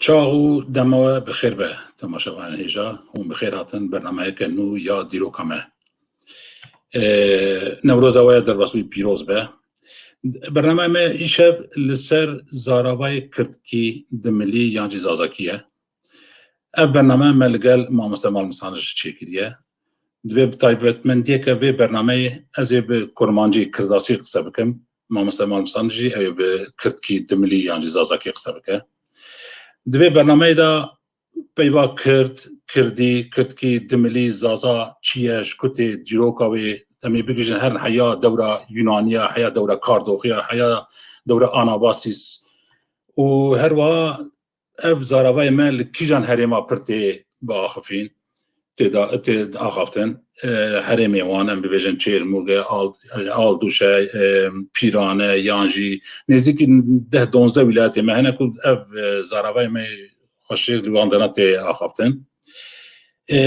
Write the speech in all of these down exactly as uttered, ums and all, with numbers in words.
Çax û dema we bi xêr be, temaşevanên hêja, hûn bi xêr hatin bernameyeke nû ya dîroka me. E, Newroza we ya derbasbûyî pîroz be. Bernameyê me îşev li ser zaravayê kirdkî, dimilî yan jî zazakî ye. Ev bername me li gel mamoste Mal Misanij çêkiriye. Divê bi taybetmendiyeke vê bernameyê ez ê bi kurmancî, kirdasî qise bikim. Mamoste Mal Misanij jî ew ê bi kirdkî, dimilî yan jî zazakî qise bike. Di vê bernameyê de peyva kird, kirdî, kirdkî, dimilî, zaza çi ye, ji ku tê, dîroka wê, em ê bigihîjin her heya dewra Yunanî ya, heya dewra Kardoxî ya, heya dewra Anabasîs. Û her wiha ev zaravayê me li kîjan herêma pir tê biaxifîn, tê da, tê axaftin. E, herêmê wan, em bibêjin Çêrmûge, Al-, Aldûşe, e, Pîrane, yan jî nêzîkî deh donzdeh wîlayetê me hene ku ev, e, zaravayê me xweşik li wan dena tê axaftin. E,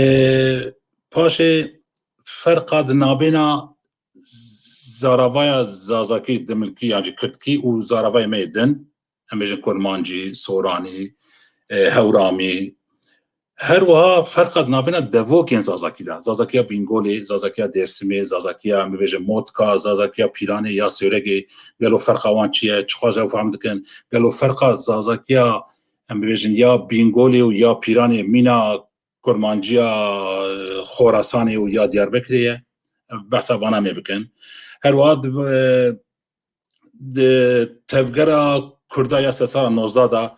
paşê ferqa di nabêna zaravaya zazakî, dimilkî yan jî kirdkî û zaravayê me yê din, em bêjin kurmancî, soranî, e, hewramî. Her wiha ferqa di nabêna devokên zazakî de. Zazakiya Bîngolê, zazakiya Dêrsimê, zazakiya, em bibêjin, Motka, zazakiya Pîranê ya Sêwregê. Gelo ferqa wan çi ye? Çiqas ew fehm dikin? Gelo ferqa zazakiya, em bibêjin, ya Bîngolê û ya Pîranê mîna kurmanciya, e, Xorasanê û ya Diyarbekirê ye? Behsa vana mê bikin. Her wiha di, e, di tevgera Kurda ya sedsala nozdeh de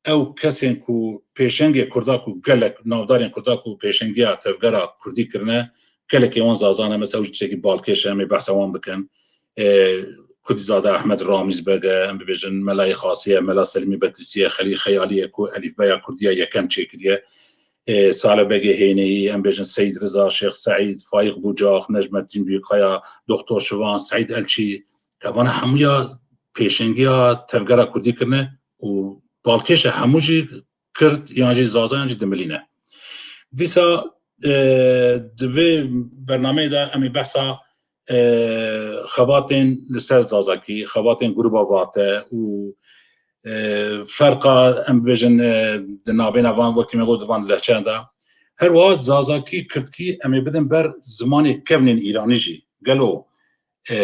ew kesên ku pêşengê Kurda ku gelek navdarên Kurda ku pêşengiya tevgera Kurdî kirine, gelekê wan zaza ne. Mesela ew jî tiştekî balkêş e, em ê behsa wan bikin. E, Kudîzade Ehmed Ramîz Beg e, em bibêjin Melayê Xasî ye, Mela Selîmî Betlîsî ye, Xelîl Xeyalî ye ku elîfbeya Kurdî ya yekem çêkiriye. E, Salih Begê Hêneyî, em bêjin Seyîd Riza, Şêx Seîd, Faîq Bucak, Necmettin Büyükaya, Doktor Şivan, Seîd Elçî, evana hemûya pêşengiya tevgera Kurdî kirine û balkêşa hemû jî Kird yan jî Zaza yan jî Dimilî ne. Dîsa, e, di vê bernameyê de em ê behsa, e, xebatên li ser Zazakî, xebatên Grûba Vate û, e, ferqa, em bibêjin, e, di nabêna van, wekî me got, di van lehçeyan de. Her wiha Zazakî, Kirdkî em ê bidin ber zimanê kevnên Îranî jî. Gelo e,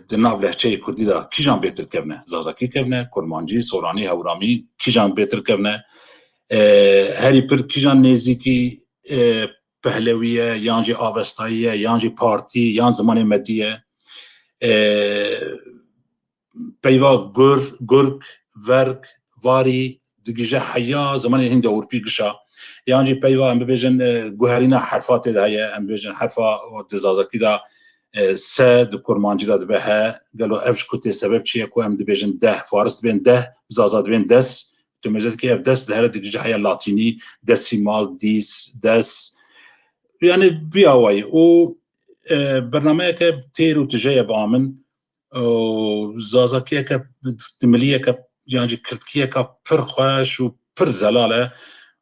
di nav lehçeyê kurdî de kîjan bêtir kevne? Zazakî kevne, kurmancî, soranî, hewramî, kîjan bêtir kevne? E, herî pir kîjan nêzîkî, e, Pehlewî ye, yan jî Avestayî ye, yan jî partî, yan zimanê medî ye? E, peyva gur, gurk, verk, varî, digije heya zimanê Hînd-Ewropî gişa. Yan jî peyva, em bibêjin, e, guherîna herfa tê de heye, em bibêjin herfa di zazakî de, e, se, di kurmancî de dibe he. Gelo ev ji ku tê, sebeb çi ye ku em dibêjin deh, faris dibên deh, zaza dibên des? Tu mêze dikî ev des di here digije heya latînî, desimal, dîs, des. Yanî bî awayî. Û, e, bernameyeke têr û tije ye ba min. Û zazakiyeke, dimiliyeke, yan jî kirdkiyeke pir xweş û pir zelal e.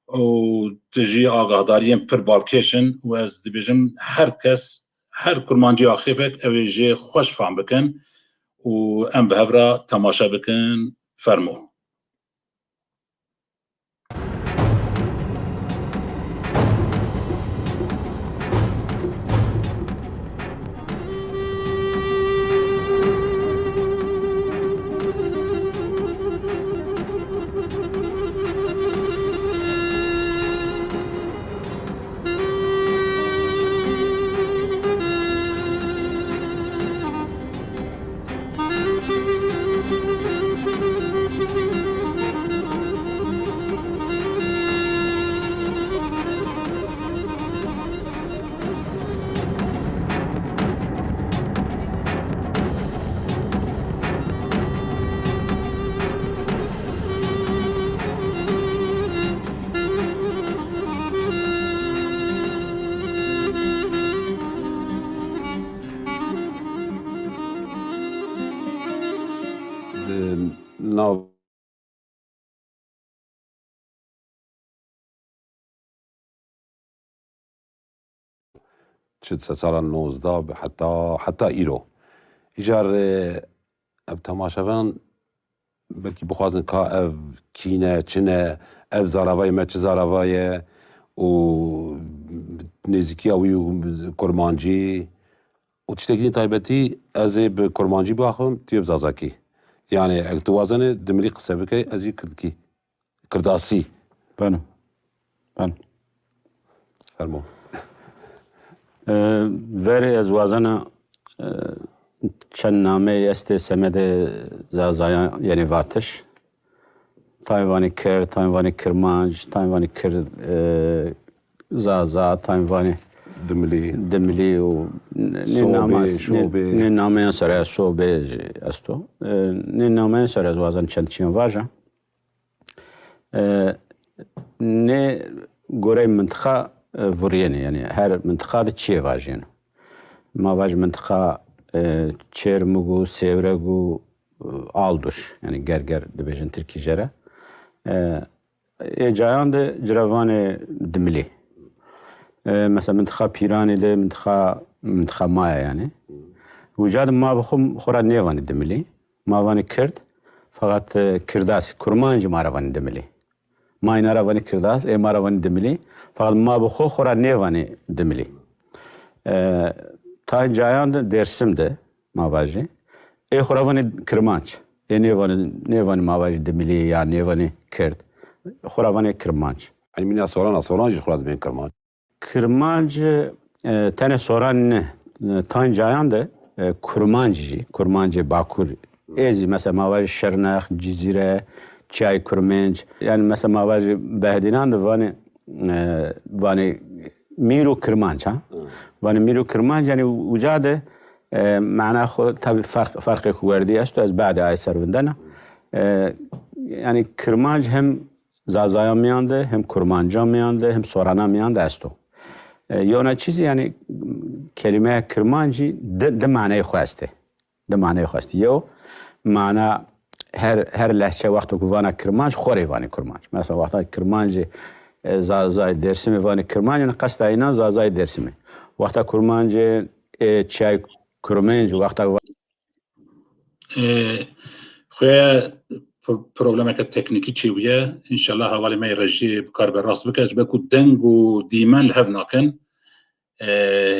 Û ti jî agahdariyên pir balkêş in û ez dibêjim her kes, her kurmancî axifek ew ê jê xweş fam bikin û em bi hev re temaşe bikin. Fermo. Di nav çi di sedsala nozdeh bi heta, heta îro. Îcar, e, ev temaşevan belkî bixwazin ka ev kî ne, çi ne, ev zaravayê me çi zarava ye û nêzîkîya wî û kurmancî û tiştekî din taybetî ez ê bi kurmancî biaxivim, tu yê bi zazakî. Yanî eg tu wazenê dimilî qise bikey, ez jî kirdkî. Kirdasî. Beno. Beno. Fermo. E, verê ez wazena, e, çend nameyê estê semedê zazayan, yanî vatiş. Tayê vanê kird, tayê vanê kirmanc, tayê vanê kird, e, zaza, tayê vanê dimilî, dimilî û n-, nê sobê, nama-, nê, şobê, nê nameyan ser e, sobê jî esto. E, nê nameyan ser ez wazen çend çîyan vaja. E, nê gorey mintiqa, e, vurîyenê, yanî her mintiqa de çîyê vajîyeno. Ma vaj mintiqa, e, Çêrmûg û Sêwreg û, e, Alduş, yanî Gerger dibêjin tirkî jere. E, ê cayan de ci ra vanê dimilî. E, mesela mintiqa Pîranî de mintiqa, mintiqa ma ya yanî. Uca de ma bi xo, xo ra nêvanê dimilî. Ma vanê kird, feqet, e, kirdas, kurmancî ma ra vanê dimilî. Ma îna ra vanê kirdas, ê ma ra vanê dimilî. Feqet ma bi xo, xo ra nêvanê dimilî. E, tayê cayan de, Dêrsim de, ma vajî. Ê xo ra vanê kirmanc. Ê nêvanê, nêvanê ma vajî dimilî ya nêvanê kird. Xo ra vanê kirmanc. Yanî mîna soran a, soran jî xo ra dibên kirmanc. Kirmanc, e, tenê soran ne. E, tayê cayan de, e, kurmanc jî, kurmancê Bakur. Ê zî mesela ma vajî Şirnex, Cizîre, Çiyayê Kurmenc. Yanî mesela ma vajî Behdînan de vanê, e, vanê mîr û kirmanc, ha? Vanê mîr û kirmanc, yanî uca de, e, mana xo tabî ferq, ferqêko werdî esto, ez badê aye ser vindena. E, yanî kirmanc hem zazayan mîyan de, hem kurmancan mîyan de, hem soranan mîyan de esto. E, yewna çî zî, yanî kelîmeya kirmancî di, di maneyê xo estê. Di maneyê xo estê. Yew mana her, her lehçe wexto ku vana kirmanc, xo rê vanê kurmanc. Mesela wexta kirmancî, e, za-, zazayê Dêrsimî vanê kirmanc, yanî qesta înan zazayê Dêrsimî. Wexta kurmancê, e, Çiyayê Kurmenc, wexta E, xweye p-, problemeke teknîkî çêbûye. Înşallah hevalê me yê rejîyê bi kar be rast bike. Ji ber ku deng û dîmen li hev nakin, e,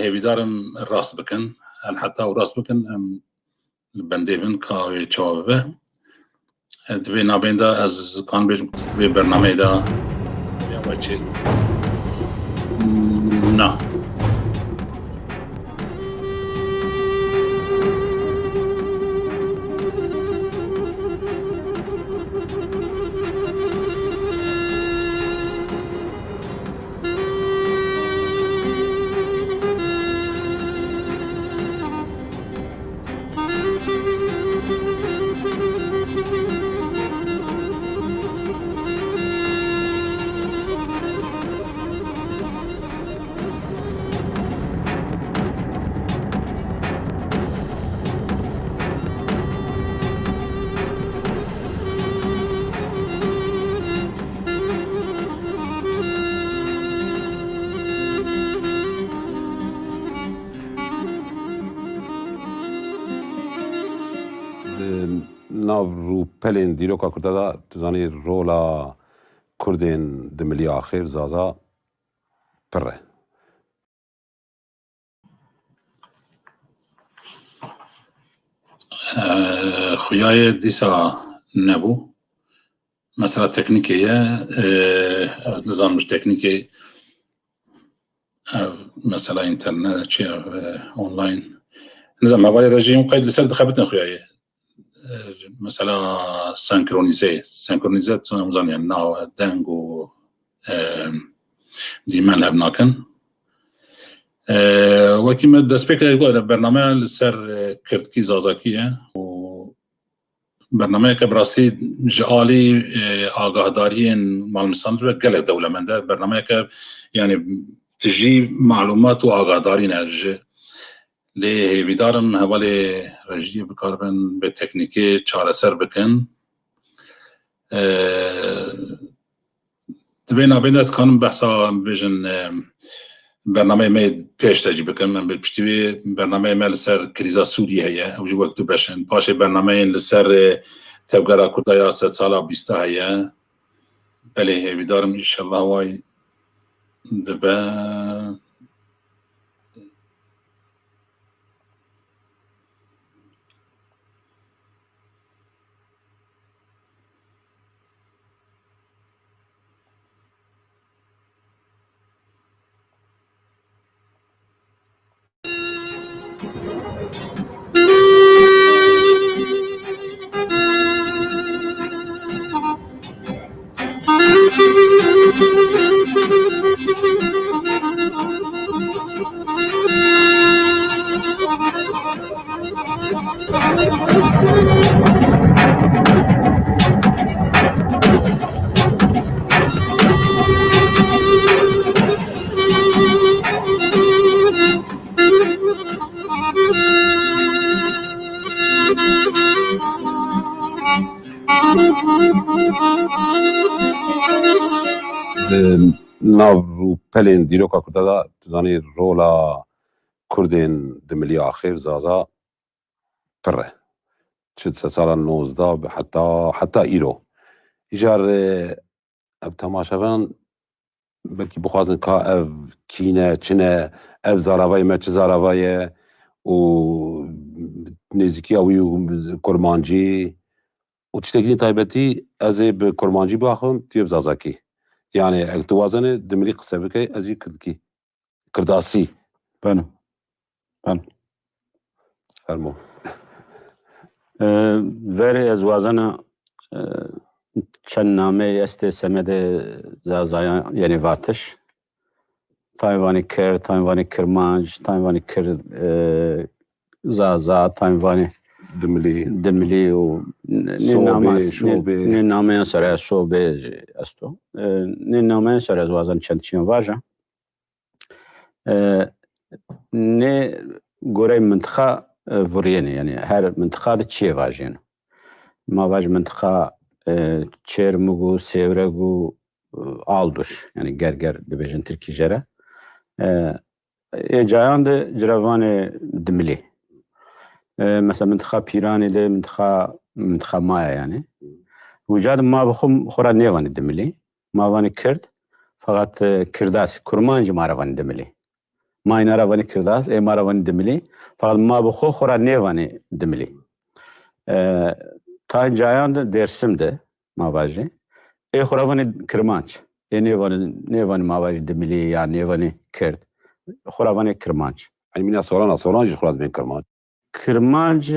hêvîdar im rast bikin. Em heta ew rast bikin, em li bendê bin ka wê çawa bibe. E, di vê nabên de ez kan bêjim, vê bernameyê de ya we çê. Na. Di nav rûpelên dîroka Kurda de, tu zanî, rola Kurdên dimilî axir, Zaza, pir e. E, xuyayê dîsa nebû. Mesela teknîkê ye, e, ez nizanim ji teknîkê, e, mesela înternet, çi, e, online. Nizam, hevalê rejî hûn qeyd li ser dixebitin xuyayê. E, mesela senkronize, senkronize tu em zanî, yani nawe, deng û, e, dîmen hev nakin. E, wekî me destpêk de got, bernameya li ser, e, kirdkî, zazakî ye û bernameyeke bi rastî ji alî, e, agahdariyên malmîsan ve gelek dewlemend e. Bernameyeke, yani, tijî malumat û agahdarî ne ji. Lê hêvîdar im hevalê rejîyê bikaribin bi teknîkê çareser bikin. E, Di vê nabên de ez kanim behsa, bêjin, e, bernameyê me pêş de jî bikim. Em bi piştî vê bernameyê me li ser krîza Sûrî heye. Ew jî wek du beş in. Paşê bernameyên li ser, e, tevgera Kurda ya sedsala bîsta heye. Belê, hêvîdar im înşellah way dibe. Di nav rûpelên dîroka Kurda de, tu zanî, rola Kurdên dimilî axir Zaza pir e. Çi di se sala nozdeh bi heta, heta îro. Îcar, e, ev temaşevan belkî bixwazin ka ev kî ne, çi ne, ev zaravayê me çi zarava ye û nêzîkîya wî û kurmancî û tiştekî din taybetî ez ê bi kurmancî biaxivim, tu yê bi zazakî. Yanî eg tu wazenê dimilî qise bikey, ez jî kirdkî. Kirdasî. Beno. Beno. Fermo. E, verê ez wazena, e, çend nameyê estê semedê Zazayan, yanî vatiş. Tayê vanî Kird, tayê vanî Kirmanc, tayê vanî Kird, e, Zaza, tayê vanî Dimilî. Dimilî û n-, nê Sobê, nama-, nê, Şobê. Nê nameyan ser e, Sobê jî esto. E, nê nameyan ser ez wazena çend çîyan vaja. E, nê gorey mintiqa, e, vurîyenê, yanî her mintiqa de çîyê vajîyeno. Ma vaj mintiqa, e, Çêrmûg û Sêwreg û, e, Alduş, yanî Gerger dibêjin tirkî jere. E, ê cayan de ci ra vanê Dimilî. E, mesela mintiqa Pîranî de mintiqa, mintiqa ma ya yanî. Uca de ma bi xwu, xwu ra nêvanê Dimilî. Ma vanê Kird, feqet, e, Kirdas, Kurmancî ma ra vanê Dimilî. Ma îna ra vanê Kirdas, ê ma ra vanê Dimilî. Feqet ma bi xwu, xwu ra nêvanê Dimilî. E, tayê cayan de, Dêrsim de, ma vajî. Ê xwu ra vanê Kirmanc. Ê nêvanê, nêvanê ma vajî Dimilî ya nêvanê Kird. Xwu ra vanê Kirmanc. Yanî mîna soran a, soran jî xwu ra dibên Kirmanc. Kirmanc,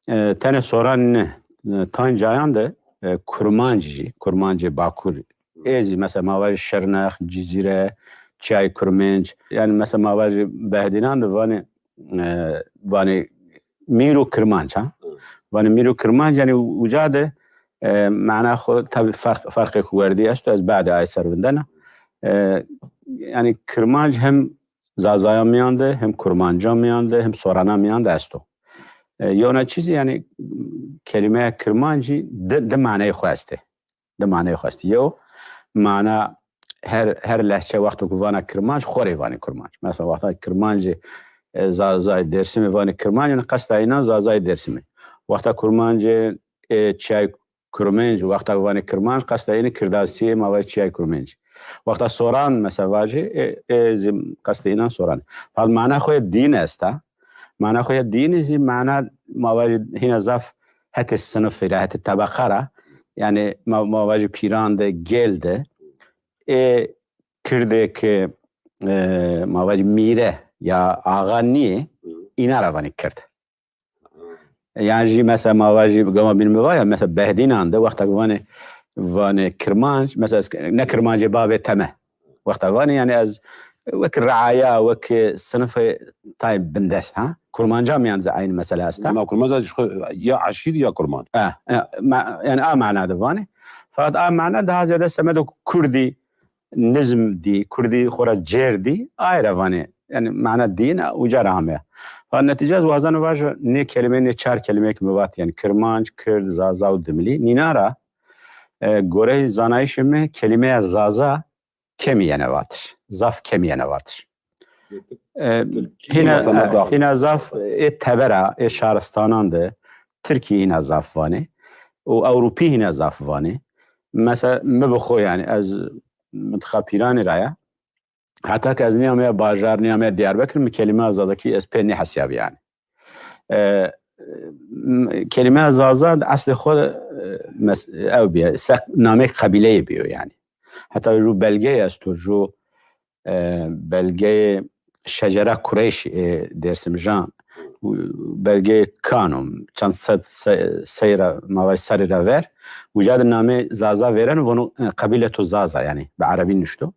e, tenê soran ne. E, tayê cayan de, e, Kurmanc jî, Kurmancê Bakur. Ê zî mesela ma vajî Şirnex, Cizîre, Çiyayê Kurmênc. Yanî mesela ma vajî Behdînan de vanê, e, vanê Mîr û Kirmanc, ha? Vanê Mîr û Kirmanc, yanî uca de, e, mana xwu, tabî ferq, ferqê xwu werdî esto, ez badê ay ser vindena. E, yanî Kirmanc hem Zazayan mîyan de, hem Kurmancan mîyan de, hem Soranan mîyan de esto. E, yewna çî zî, yanî kelîmeya Kirmancî di, di maneyê xwu estê. Di maneyê xwu estê. Yew mana her, her lehçe wexto ku vana Kirmanc, xo rê vanê Kurmanc. Mesela wexta Kirmancê, e, Zazayê Dêrsimî vanê Kirmanc, yanî qesta înan Zazayê Dêrsimî. Wexta Kurmancê, e, Çiyayê Kurmênc, wexta vanê Kirmanc, qesta înî Kirdasî yê, ma vajî Çiyayê Kurmênc. Wexta Soran mesela vajî, ê, ê zî qestê înan Soran. Faqet mana xo ya dîn esta. Mana xo ya dînî zî mana ma vajî hîna zaf hetê sinifî ra, hetê tebeqa ra. Yanî ma, ma vajî pîran de, gêl de, ê kirdê ke, e, ma vajî mîre ya axa nîyê, îna ra vanê kird. Yan jî mesela ma vajî gama bîn mi va ya, mesela Behdînan de wexta ke vanê, vanê Kirmanc, mesela ne Kirmancê babê teme. Wexta vanê, yanî ez wek riaya, wek sinifê tayê bindest, ha? Kurmanca mîyan de eynî mesele esta. Ma Kurmanca jî xo ya eşîr ya Kurmanc. E, e, ma-, yanî a mana de vanê. Feqet a mana daha ziyade semedo kurdî nizm dî, kurdî xo ra cêr dî, aye ra vanê. Yanî mana dîn a, uca ra ameya. Fa netîce ez wazena vaja nê kelîme, nê çar kelîmeyê ke mi vat, yanî Kirmanc, Kird, Zaza û Dimilî. Nînan ra, e, goreyê zanayîşê mi kelîmeya Zaza kemî yena vatir. Zaf kemî yena vatir. E, hîna, hîna zaf, e, ê teber a, ê şaristanan de tirkî hîna zaf vanê û ewropî hîna zaf vanê. Mesela mi bi xo, yanî ez mintiqa Pîranî ra ya. Heta ke ez nîyameya bajar, nîyameya Diyarbekir, mi kelîmeya zazakî ez pê nêhesîyabî yanî. E, m-, kelîmeya zaza di eslê xo de, e, mes-, ew bîye, se nameyê qebîleyê bîyo yanî. Heta ju belgeyê esto, ju, e, belgeyê Şecera Kureyş ê Dêrsimjan, belgeyê Kanûm, çend sed se-, sey ra, ma vaj serrî ra ver, uca de namê zaza vêreno, vono, e, qebîletu zaza, yanî bi erebî nuşto.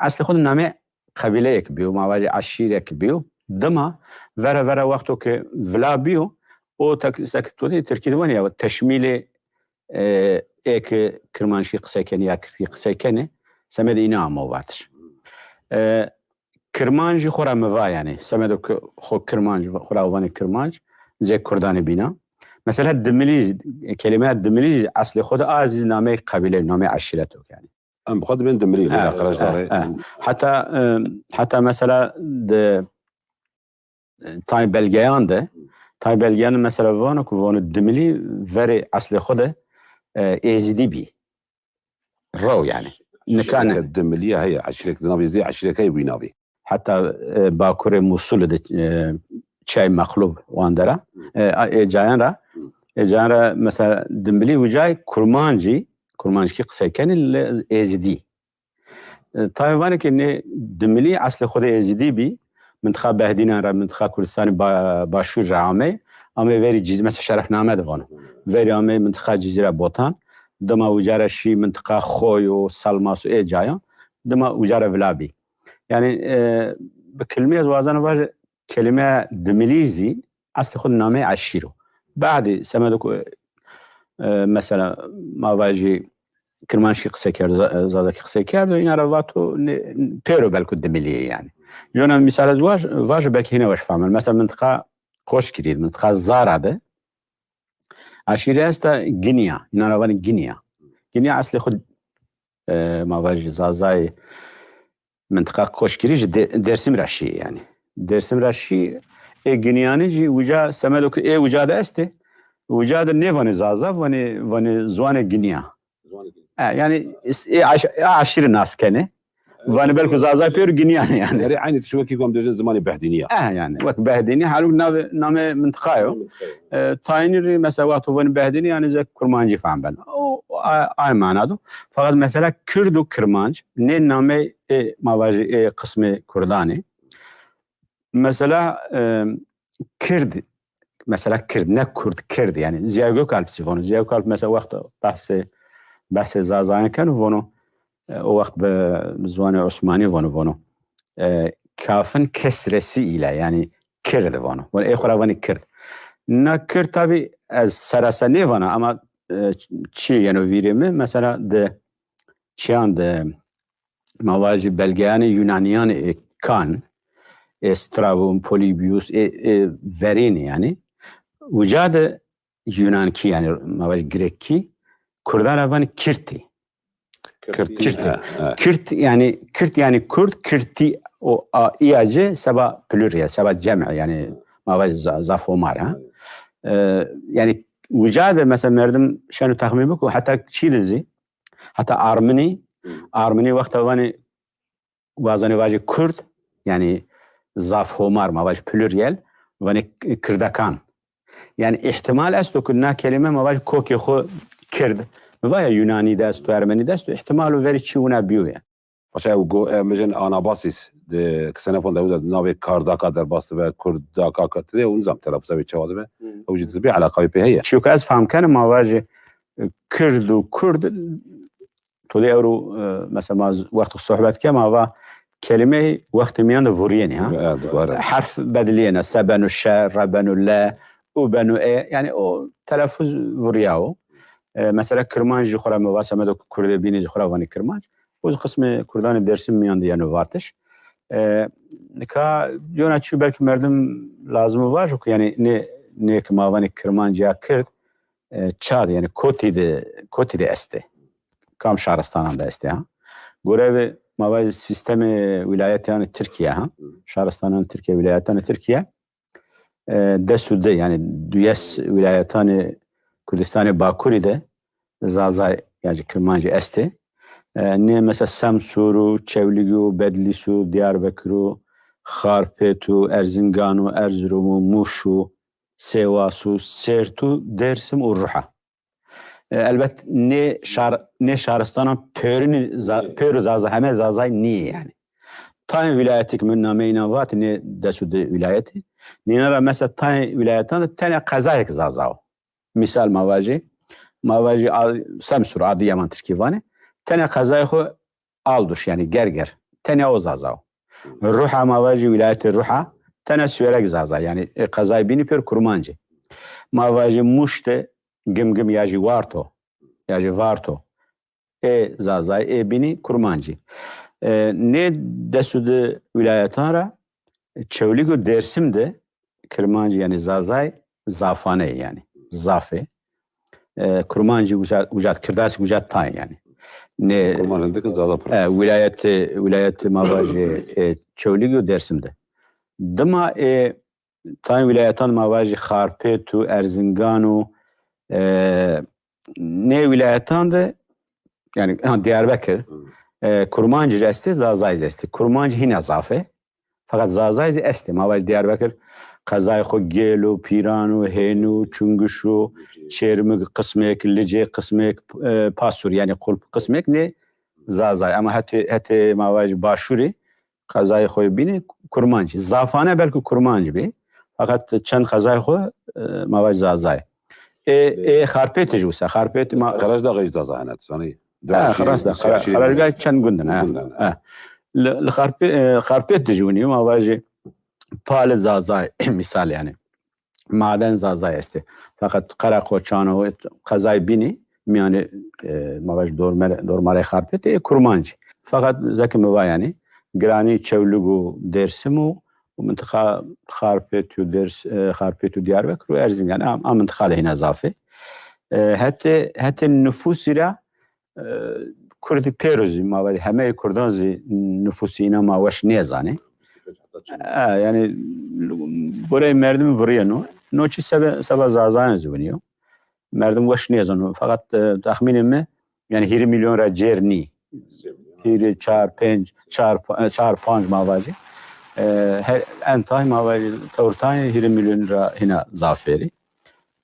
Eslê xo de namê qebîleyêk bîyo, ma vajî eşîrek bîyo. Dima vera vera wexto ke vila bîyo, o tek-, seke to dî tirkî de vanê ya teşmîlê, e, ê ke kirmanckî qisey kenê ya kirdkî qisey kenê, semedê îna amo vatiş. E, Kirmanc jî xo ra mi va yanî. Semedo ke xo kirmanc, xo ra vanê kirmanc, zê kurdanê bîna. Mesela dimilî, kelîmeya dimilî eslê xo de a zî nameyê qebîle, nameyê eşîret o yanî. Em bi xwe dibên dimilî, leyla qiraj dare. Heta, e, heta mesela di, e, tay belgeyan de, tay belgeyan de mesela vano ku vano dimilî verê eslê xo de, e, êzidî bî. Rew yanî. Nika ne. Eşîreke dimilîye heye, eşîrek di navê zê eşîreke wî navê. Heta, e, bakurê Musul de, e, çay Meqlub wan dera. E, a, e, cayan ra. E, cayan ra mesela dimilî ucay kurmancî, kurmanckî qisey kenî le êzidî. E, tayê vanê ke nê dimilî eslê xo de êzidî bî, mintiqa Behdînan ra, mintiqa Kurdistanê ba-, Başûr ra amey, amey verî Cîz-, mesela Şerefname de vano. Verî amey mintiqa Cizîra Botan, dima uca ra şî mintiqa Xoy û Salmas û ê cayan, dima uca ra vila bî. Yanî, e, bi kilmî ez wazena vaje, kelîmeya dimilî zî eslê xo de nameyê eşîr o. Badî semedo ku, e, mesela ma vajî kirmanckî qisey kerdo, za-, zazakî qisey kerdo, îna ra vato ne, pêro belku dimilî yê yanî. Jona mîsal ez vaj-, vajo belkî hîna weş fam ben. Mesela mintiqa Qoşgirî, mintiqa Zara de eşîre esta Ginîya. Îna ra vanê Ginîya. Ginîya eslê xo, e, ma vajî zazayê mintiqa Qoşgirî jî Dê-, Dêrsim ra şî yanî. Dêrsim ra şî, ê Ginîyanî jî uca semedo ke ê uca de estê, uca de nêvanê zaza, vanê, vanê ziwanê Ginîya. E, yanî is-, ê aş-, ê aşîrî nas kenê. Vanê belku zaza pêro Ginîyan ê yanî. Erê eynî tişt wekî ku em dibêjin zimanê Behdînî ya. E, yanî wek Behdînî, halbukî navê, namê mintiqa yo. E, tayînî rê mesela wexto vanê Behdînî yanî zek kurmancî fam ben. O, o, a-, ay mana do. Feqet mesela kird û kirmanc nê namey ê, ma vajî ê qismê kurdan ê. Mesela, e, kird, mesela kird, ne kurd, kird yanî. Ziya Gökalp zî vano. Ziya Gökalp mesela wexto behsê, behsê zazayan keno vano. E, o wext bi, bi ziwanê Osmanî vano, vano. E, kafin kesresi ile, yanî kird vano. Vano, ê xo ra vanê kird. Na kird tabî ez serese nêvana ama, e, çî yeno vîrê mi, mesela di çiyan de ma vajî belgeyanê Yunanîyan ê kan, ê Strabon, Polybius, ê, ê verênî yanî. Uca de Yunankî yanî ma vajî Grekkî, kurdan ra vanê Kirtî. Kirtî. Kirtî. Ha, ha. Kirt yanî, Kirt yanî kurd, Kirtî o a, î ya ci seba pluriel, seba cem'i yanî ma vajî za-, zaf homar ha. E, yanî uca de mesela merdim şeno texmîn biko, heta çî de zî, heta Arminî, Arminî wexta vanê wazenê vajê kurd, yanî zaf homar, ma vaj pluriel, vanê k-, kirdekan. Yanî îhtimal esto ku na kelîme ma vaj kokê xo kird, mi va ya Yunanî de esto, Ermenî de esto, îhtimal o verî çî wina bîyo ya. Paşa ew go, e, mijin Anabasis de Ksenofon de, de navê Kardaka derbas dibe, Kurdaka, Kurdî de, nizam telaffuza wê çawa dibe. Ew jî tibi eleqa wê pê heye. Çîyo ke ez fam kena ma vajê, e, kird û kurd, to dê ewro, e, mesela ma z-, wexto sohbet ke ma va kelîmeyê wextê mîyan de vurîyenê ha. E, dubare. Herf bedilîyêne, se beno şe, re beno le, u beno e, yanî o telaffuz vurîyawo. E, mesela kirmanc jî xo ra mi va, semedo ke kurdê bînî jî xo ra vanê kirmanc. O zî qismê kurdanê Dêrsim mîyan de yeno vatiş. E, nika yona çî belkî merdim lazim o vajo ku yanî nê, nê ke ma vanê kirmanc ya kird, e, ça de, yanî kotî de, kotî de estê. Kam şaristanan de estê ha. Gorevê ma vajî sîstemê wîlayetanê Tirkîye ha. Şaristananê Tirkîye, wîlayetanê Tirkîye, e, des û di, yanî duyes wîlayetanê Kurdistanê Bakurî de Zazay ya jî Kirmancî estê. E, nê mesela Semsûr û, Çewlîg û, Bedlîs û, Diyarbekir û, Xarpêt û, Erzingan û, Erzurum û, Mûş û, Sêwas û, Sêrt û, Dêrsim û Ruha. E, elbet nê şar-, nê şaristanan pêrûnî za-, pêro Zaza, heme Zazay nîyê yanî. Tayên wîlayetî ke mi nameyê înan vat, nê des û di wîlayetî. Nînan ra mesela tayên wîlayetan de tenê qezayêk Zaza o. Mîsal ma vajî, ma vajî A-, Semsûr, Adıyaman tirkî vanê. Tenê qezayê xo Alduş, yanî Gerger. Tenê o Zaza o. Ruha ma vajî, wîlayetê Ruha, tenê Suwerek Zaza, yanî, e, qezayê bînî pêr Kurmancî. Ma vajî Mûş de Gimgim ya jî Warto, ya jî Varto. Ê Zazay, ê bînî Kurmancî. E, nê des û di wîlayetan ra Çewlîg û Dêrsim de Kirmancî, yanî Zazay, zafane yê yanî. Zaf ê. E, Kurmancî uca, uca, Kirdasî uca tayê yanî. Nê, Kurmanc rindik in, Zaza pir. E, wîlayetê, wîlayetê ma vajî, e, Çewlîg û Dêrsim de. Dima, e, tayên wîlayetan ma vajî Xarpêt û, Erzingan û, e, nê wîlayetan de, yanî, ha, Diyarbekir, e, Kurmancî zî estê, Zazayî zî estê. Kurmancî hîna zaf ê. Feqet Zazayî zî estê. Ma vajî Diyarbekir qezayê xo Gêl û, Pîran û, Hên û, Çungiş û, Çêrmig qismêk, Licê qismêk, e, Pasûr, yanî Qulp qismêk nê Zazayî. Ema hetê, hetê ma vajî Başûrî qezayê xo yê bînî Kurmancî. Zafane belkî Kurmancî bî. Feqet çend qezayê xo, e, ma vajî Zazayî. Ê, ê Xarpêtî jî wisa. Xarpêtî ma Qerejdaxî jî Zaza hene, tu zanî. Ha, rast e. Qerejdaxî çend gund in, ha. Gund in, ha. Ha. Li, li Xarpê-, e, Xarpêt de jî winî yo, ma vajî Pali Zazay, mîsal yanî. Maden Zazay estê. Feqet Qereqoçan û qezayê bînî, mîyanê, e, ma vajî dormere-, dormarê Xarpêtê, ê Kurmancî. Feqet zeke mi va yanî, giranî Çewlîg û Dêrsim û, û mintiqa Xarpêt û Dêrs-, e, Xarpêt û Diyarbekir û Erzingan. A, a mintiqa de hîna zaf ê. E, hetê, hetê nufusî ra, e, Kurdî pêro zî ma vajî, hemeyê Kurdan zî nufusê înan ma weş nêzanê. E, yanî goreyê merdim virîyeno. No çî sebe, seba Zazayan zî winî yo. Merdim weş nêzano. Feqet, e, texmînê mi, yanî hîrê mîlyon ra cêr nî. Hîrê, çar, pênc, çar, pa-, çar, panc ma vajî. E, he-, en tay ma vajî, tewr tay hîrê mîlyon ra hîna zaf verî.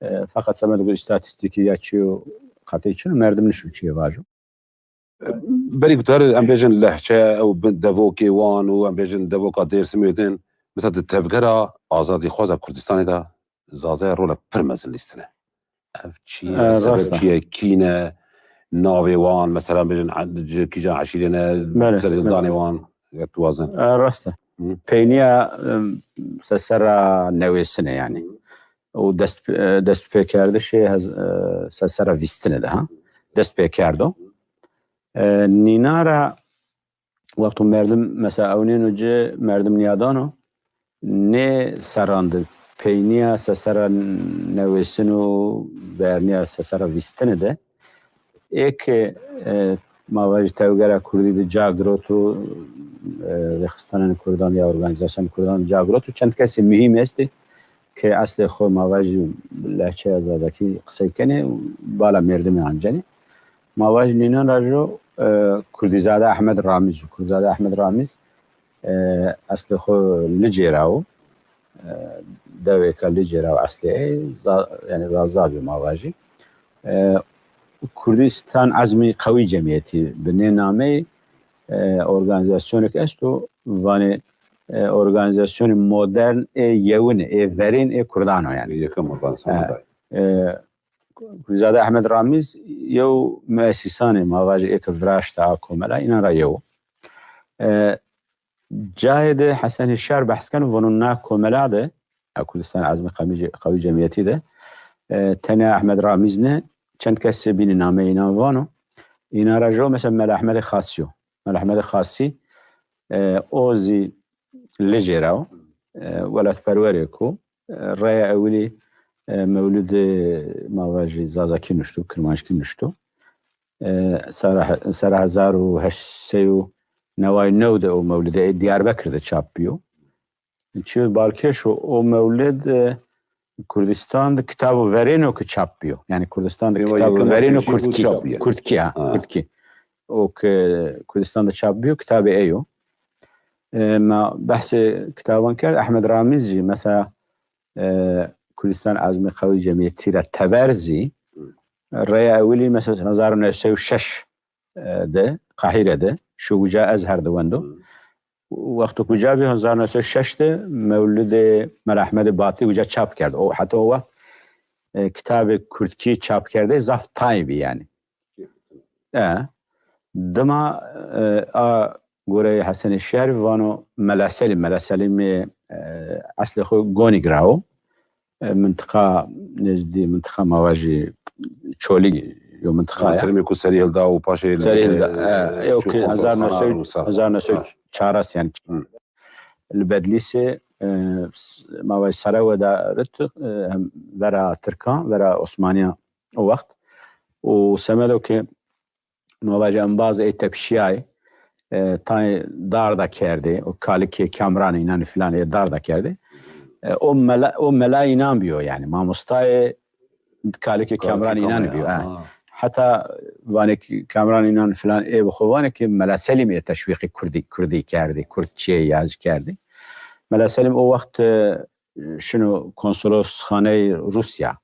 E, feqet semedê ku îstatîstîkî ya çîyo qetî çin o, merdim nişo çîyê vajo. Berî ku tar em bêjin lehçe ew bin devokê wan û em bêjin devoka Dêrsimê din, mesela di tevgera azadîxwaza Kurdistanê de Zazaya rolek pir mezin lîstine. Ev çi ye? E, sebeb rast e. Çi ye? Kî ne? Navê wan, mesela bêjin, e, ci-, kîjan eşîrê ne, belê, serhildanê wan, ya tu wazin. E, rast e. Hı. Peynîya, e, se-, serra newêsine yanî. Û dest, e, destpêkerdişê hez-, e, se-, serra vîstine de, ha. Dest pê kerdo. E, nînan ra wexto merdim, mesela, ewnêno ci, merdim nîyadano, nê serran de, peynîya se-, serra newêsin û vernîya se-, serra vîstine de, ê ke, e, ma vajî tewgera Kurdî de ca girot û, e, rêxistanên Kurdan ya organîzasyonên Kurdan de ca girot û çend kesê muhîm estê ke eslê xo ma vajî lehçeya Zazakî qisey kenê û bala merdimî ancenê. Ma vajî nînan ra jo, e, Kurdîzade Ehmed Ramîz o. Kurdîzade Ehmed Ramîz, e, eslê xo Licê ra o. E, dewêka Licê ra o eslê ey, za-, yanî Zaza bî ma vajî. E, Kurdistan Ezmî Qewî Cemîyetî bi nê nameyî, e, organîzasyonêk esto, vanê, e, organîzasyonê modern ê yewine, ê verên ê Kurdan o yanî. Yekem organîzasyon. E, e, Kurdîzade Ehmed Ramîz yew muesîsanê ma vajî ê ke viraşte a komela, înan ra yew o. E, cayê de Hesen Hişyar behs keno, vano na komela de, ya Kurdistan Ezmî Qemî-, Qewî Cemîyetî de, e, tenya Ehmed Ramîz ne, çend kesê bînî nameyê înan vano. Înan ra jew mesela Mela Ehmedê Xasî yo. Mela Ehmedê Xasî, e, o zî Licê ra o. E, welatperwerêk o. E, reya ewilî, e, mewlidê ma vajî Zazakî nuşto, Kirmanckî nuşto. E, sera, sera hezar û heşt sey û neway new de o mewlidê ey Diyarbekir de çap bîyo. Çîyo balkêş o, o mewlid, e, Kurdistan de kitabo verêno ki çap biyo. Yanî Kurdistan de kitabo verêno kurdkî. Kurdkî, ha, kurdkî. O ki Kurdistan de çap biyo, kitabê ey o. E, ma behsê kitaban kerd, Ehmed Ramiz jî mesela, e, Kurdistan Azmê Qewî Cemîyetî ra teber zî, reya ewilî mesela hezar û new sey û şeş, e, de Qahîre de şo, uca Ezher de wendo. Wexto ki uca bî, hezar û new sey û şeş de Mewlidê Mela Ehmedê Batî uca çap kerd. O, heta o wext, e, kitabê kurdkî çap kerdey zaf tay bî yanî. E, dima, e, a goreyê Hesenê Şerîf vano Mela Selîm, Mela Selîmê, e, eslê xo Gonîg ra o. E, mintiqa nêzdî, mintiqa ma vajî Çolîg yo mintiqa ya. Selîmê ku serî hilda û paşê serî hilda. E, e, yo ki hezar û new sey, hezar û new sey û çar yanî. Li Bedlîsê, e, s-, ma vajî sere wedarit, e, hem vera Tirkan, vera Osmaniyan o wext. Û semedo ki ma vajî embaz ey tepişîyay, e, tayê darda kerdê, o kalikê Kamran înan filan ê darda kerdê. E, o mela, o mela înan bîyo yanî, mamostayê kalikê Kamran înan bîyo. Ha. Heta vanê ki Kamran înan filan ê bi xo vanê ki Mela Selîm ê teşwîqê kurdî, kurdî kerdî, kurdçîyê yazî kerdî. Mela Selîm o wext, e, şino konsolosxaneyê Rûsya.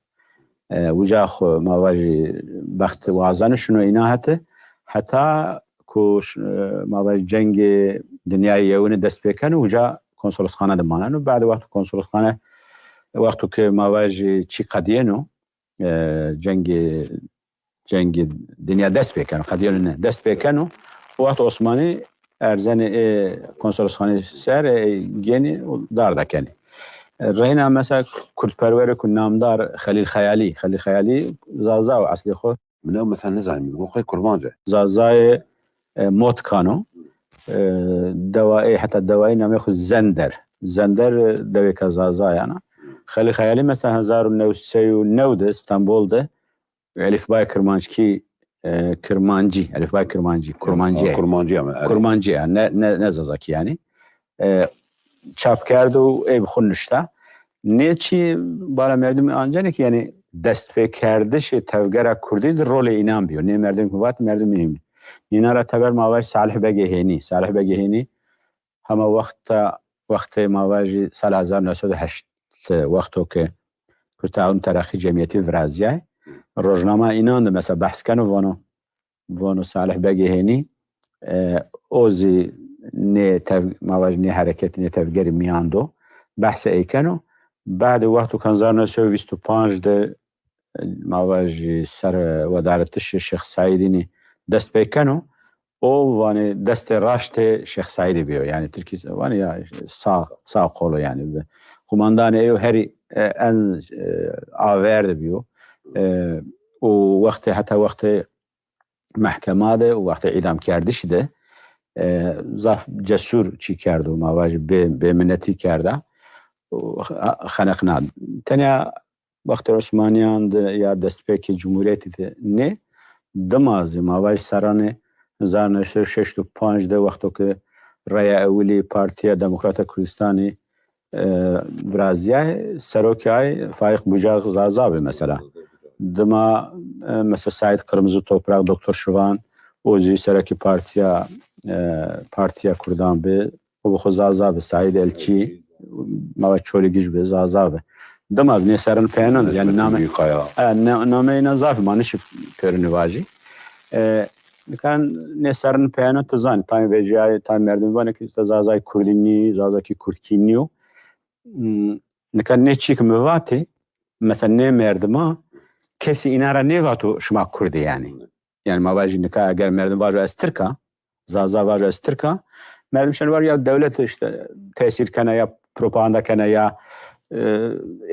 E, uca xo ma vajî bext wazeno şino înan hete. Heta ku ş-, e, ma vajî cengê dinyayê yewini dest pê keno, uca konsolosxane de maneno. Badê wexto konsolosxane, wexto ki ma vajî çî qedîyeno, e, cengê, cengê dinya dest pê keno, qedîyeno ne, dest pê keno. O wext Osmanî erzenê ê konsolosxanê ser, ê gênî û darda kenî. E, reyna mesela kurdperwerêko namdar Xelîl Xeyalî, Xelîl Xeyalî Zaza o eslê xo. Mi new mesela nizanî, mi go xo Kurmanc e. Zazayê, e, Motkan o. E, dewa ê, heta dewayê namê xo Zender. Zender, e, dewêka Zazayan a. Xelîl Xeyalî mesela hezar û new sey û new de Stenbol de Elîfbayê Kirmanckî, e, Kirmancî, Elîfbayê Kirmancî, Kurmancî. Ha, Kurmancî ama, evet. Kurmancî ya, ne, ne, ne Zazakî yanî. E, çap kerdo û ey bi xo nuşta. Nê çî bala merdimî ancenê ki yanî destpêkerdişê tevgera kurdî de rolê înan bîyo. Nê merdim ki vat merdim muhîm î. Nînan ra teber ma vaj Salih Begê Hênî. Salih Begê Hênî hema wexta, wextê ma vajî sala hezar û new sed û heşt, wexto ke Kurd Taun Teraqî Cemîyetî virazîyay, rojnama înan de mesela behs keno, vano, vano Salih Begê Hênî, e, o zî nê tev-, ma vajî nê hereketî, nê tevgerî mîyan do, behsê ey keno. Badê wexto ke hezar û new sed û vîst û panc de ma vajî ser wedaritişê Şêx Seîdînî dest pê keno, o vanê destê raştê Şêx Seîdî bîyo. Yanî tirkî vanê ya sağ, sağ kolu yanî. Qumandanê eyo herî, e, en, e, aver de bîyo. E, û wextê, heta wextê mehkema de û wextê îdamkerdişî de, e, zaf cesûr çî kerdo, ma vajî bê, bêminetî kerda. Û xe-, xeneqna. Tenya wextê Osmanîyan de ya destpêkê Cumhurîyetî de nê, dima zî ma vajî serranê hezar û new sed û şeşt û panc de wexto ke reya ewilî Partîya Demokrata Kurdistanî, e, virazîyay, serokê ay Faîq Bucak Zaza bi mesela. Dima, e, mesela Saîd Qirmizi Toprak, Doktor Şivan, o zî serekê partîya, e, Partîya Kurdan bi. O bi xo Zaza bi, Saîd Elçî, ma va Çolîgij bi, Zaza bi. Dima zî nê serrin peyenan zî, yanî name, e, ne-, nameyê înan zaf î, ma nişî pêrunî vajî. E, nika nê serrin peyenan ti zanî, tayê vejîyayê, tayê merdimî vanê ki îşte Zazayê kurdî nî, Zazakî kurdkî nîyo. Hmm, nika nê çî ki mi vatî, mesela nê merdima kesî înan ra nêvato şima kurd î yanî. Yanî ma vajî nika eger merdim vajo ez tirk a, Zaza vajo ez tirk a, merdim şeno vajî ya dewlet îşte tesîr kena ya propaganda kena ya, e,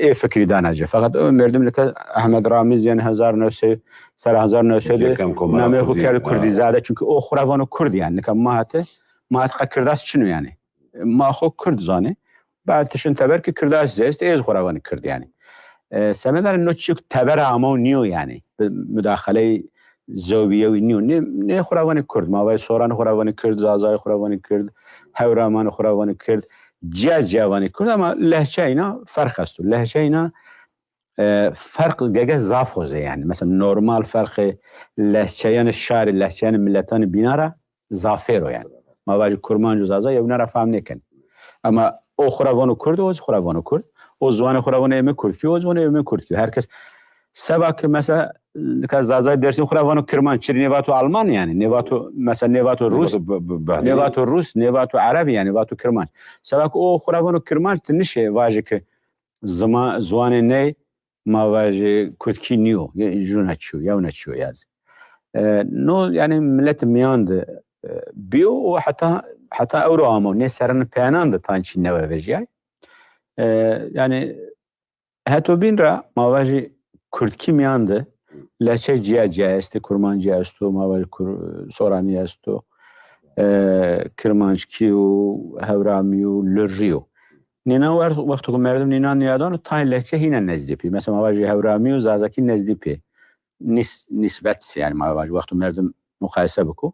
ê fikrî dana ci. Feqet o merdim nika Ehmed Ramiz yanî hezar û new sey, sera hezar û new sey de nameyê xo kerd kurdîzade, çunkî o xo ra vano kurd yanî. Nika ma hete, ma hete qe kirdas çin o yanî. Ma xo kurd zanê. Bad ti şin teber ki kirdas zî est, ê zî xo ra vanê kird yanî. E, semeda ra no çîk tebera amo nîyo yanî. Bi mudaxeleyê zewbîyewî nîyo. Nê, nê xo ra vanê kird. Ma vay Soranî xo ra vanê kird, Zazayî xo ra vanê kird, Hewramanî xo ra vanê kird. Cîya cîya vanê kird ama lehçe înan ferq esto. Lehçe înan e, ferq gege zaf o zê yanî. Mesela normal ferqê lehçeyanê şarî, lehçeyanê miletanê bînan ra zafêr o yanî. Ma vajî kurmanc û zaza yewna ra fehm nêkenê. Ema o xwu ra vano kurd, o zî xwu ra vano kurd. O ziwanê xwu ra vano ê mi kurdkî, o zî vano ê mi kurdkî. Her kes seba ke mesela nika zazayê Dêrsim xwu ra vano kirmanc, çirî nêvato alman yanî, nêvato mesela nêvato rus, nêvato rus, nêvato ereb yanî, vato kirmanc. Seba ke o xwu ra vano kirmanc, ti nişê vajî ke zima-, ziwanê ney ma vajî kurdkî nîyo, ye-, jûna çîyo, yewna çîyo ya zî. E, no yanî miletê mîyan de, e, bîyo û heta, heta ewro amo, nê serranê peyanan de tayn çî newe vejîyay. E, yanî heto bîn ra ma vajî kurdkî mîyan de lehçey cîya cîya estê, kurmancî esto, ma vajî kur-, soranî esto, e, kirmanckî yo, hewramî yo, lurrî yo. Nînan wer-, wexto ke merdim nînan nîyadano, tayê lehçe hîna nezdî pê. Mesela ma vajî hewramî û zazakî nezdî pê. Nîs-, nîsbet yanî ma vajî wexto merdim muqayese biko.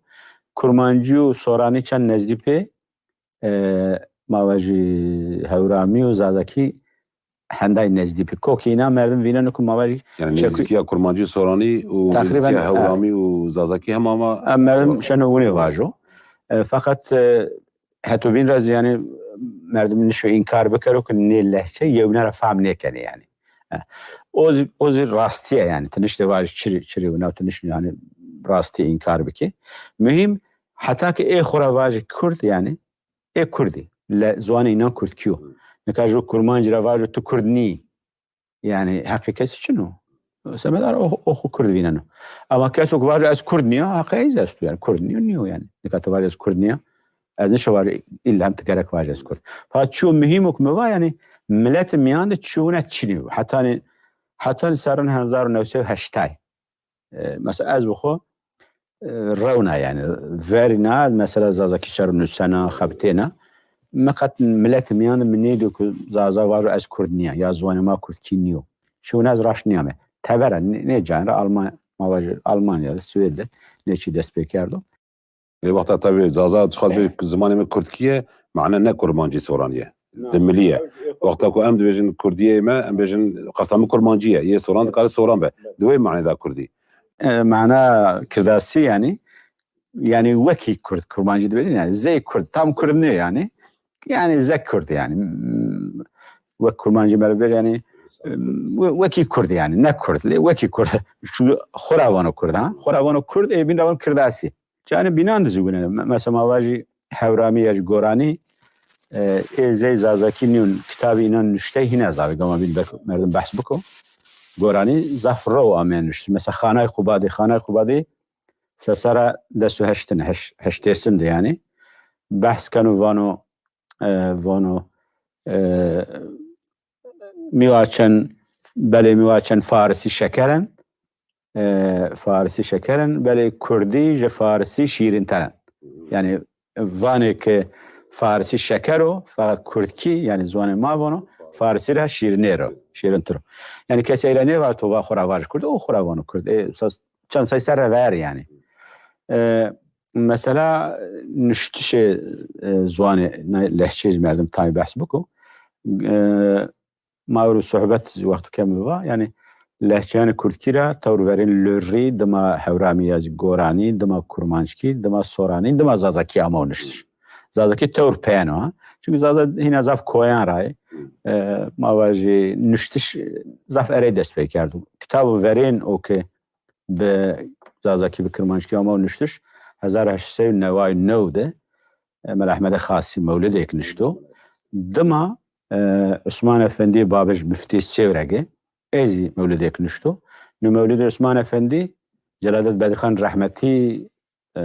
Kurmancî û soranî çend nezdî pê, e, ma vajî hewramî û zazakî henday nezdî pê. Kokê înan merdim vîneno ke ma vajî yanî çekû- nêzdîkîya kurmancî, soranî û teqrîben, nêzdîkîya e, hewramî û zazakî hema ma e, merdim şeno winê vajo. E, feqet, e, heto bîn ra zî yanî merdim nişo înkar bikero ke nê lehçe yewna ra fehm nêkenê yanî. E, o zî, o zî rastîye yanî. Ti niştê vajî çirî, çirî wina, ti niştê yanî rastî înkar bikê. Muhîm, heta ke ê xwu ra vajî kurd yanî, ê kurdî. Le-, ziwanê înan kurdkî yo. Nika ju kurmancî ra vajo tu kurd nîyî. Yanî heqê kesî çin o. Semedar o, o xwu kurd vîneno. Ema keso ke vajo ez kurd nîya, heqê ey zî esto yanî. Kurd nîyo, nîyo yanî. Nika ti vajo ez kurd nîya, ez nişo vajo îlla hem ti gerek vajo ez kurd. Fakat çîyo muhîm o ke mi va yanî miletê mîyan de çîyo wina çinî yo. Hetanî, hetanî serranê hezar û new sey û heştay. E, mesela ez bi xwu, e, rewna yanî, verîna, mesela zazakî ser o nusena, xebitêna. Mi qet miletê mîyan de mi nêdîyo ke zaza vajo ez kurd nîya, ya ziwanê ma kurdkî nîyo. Çîyo wina ez raşt nîyame. Teber a, nê, nê cayan ra Alman-, ma vajî Almanya de, Swêd de nê çî dest pê kerdo. Lê wexta tabî zaza dixwaz bê zimanê mi kurdkî ye, mane ne kurmancî soranî ye. Di milî ye. Wexta ku em dibêjin kurdîyê me, em bêjin qesta mi kurmancî ye. Yê soran dikare soran be. Di wê manê de kurdî. E, mana kirdasî yanî, yanî wekî kurd, kurmancî dibêjin yanî. Zey kurd, tam kurd nê yanî. Yanî zek kurd yanî. Wek kurmancî merdim bêr yanî, we-, wekî kurd yanî. Ne kurd, lê wekî kurd. Çunke xwu ra vano kurd ha. Xwu ra vano kurd, ê bîn ra vano kirdasî. Canê bînan de zî wina. Me-, mesela ma vajî hewramî ya jî goranî, e, ê zey zazakî nîyo, kitabê înan nuştey hîna zaf ê, gama bîn bek-, merdim behs biko. Goranî zaf rew ameye nuştiş. Mesela Xanay Qubadî, Xanay Qubadî sesera des û heştin, heş-, heştêsin de yanî. Behs keno vano, e, vano, e, mîwaçen, belê mîwaçen farisî şeker en, e, farisî şeker en, belê kurdî ji farisî şîrînter en. Yanî vanê ke farisî şeker o, feqet kurdkî, yanî ziwanê ma vano, farisî ra şîrînêr o, şîrîntir o. Yanî kesî ey ra nêvato va xwu ra vaj kurd, o xwu ra vano kurd. E, sas-, çend say serre ver yanî. E, mesela nuştişê, e, ziwanê, ne-, lehçeyê zî merdim tayê behs biko. E, Ma ewro sohbet zî wexto ke mi va, yanî lehçeyanê kurdkî ra tewr verên lurrî, dima hewramî ya zî goranî, dima kurmanckî, dima soranî, dima zazakî amo nuştiş. Zazakî tewr peyeno ha. Çunke zaza hîna zaf koyan ra yê. E, ma vajî nuştiş zaf erey dest pê kerdo. Kitabo verên o ke bi zazakî, bi kirmanckî amo nuştiş, hezar heşt sey û neway û new de, e, Mela Ehmedê Xasî mewlidêk nuşto. Dima, e, Usman Efendî Babij, muftîyê Sêwregî, ey zî mewlidêk nuşto. No mewlidê Usman Efendî, Celadet Bedirxan rehmetî, e,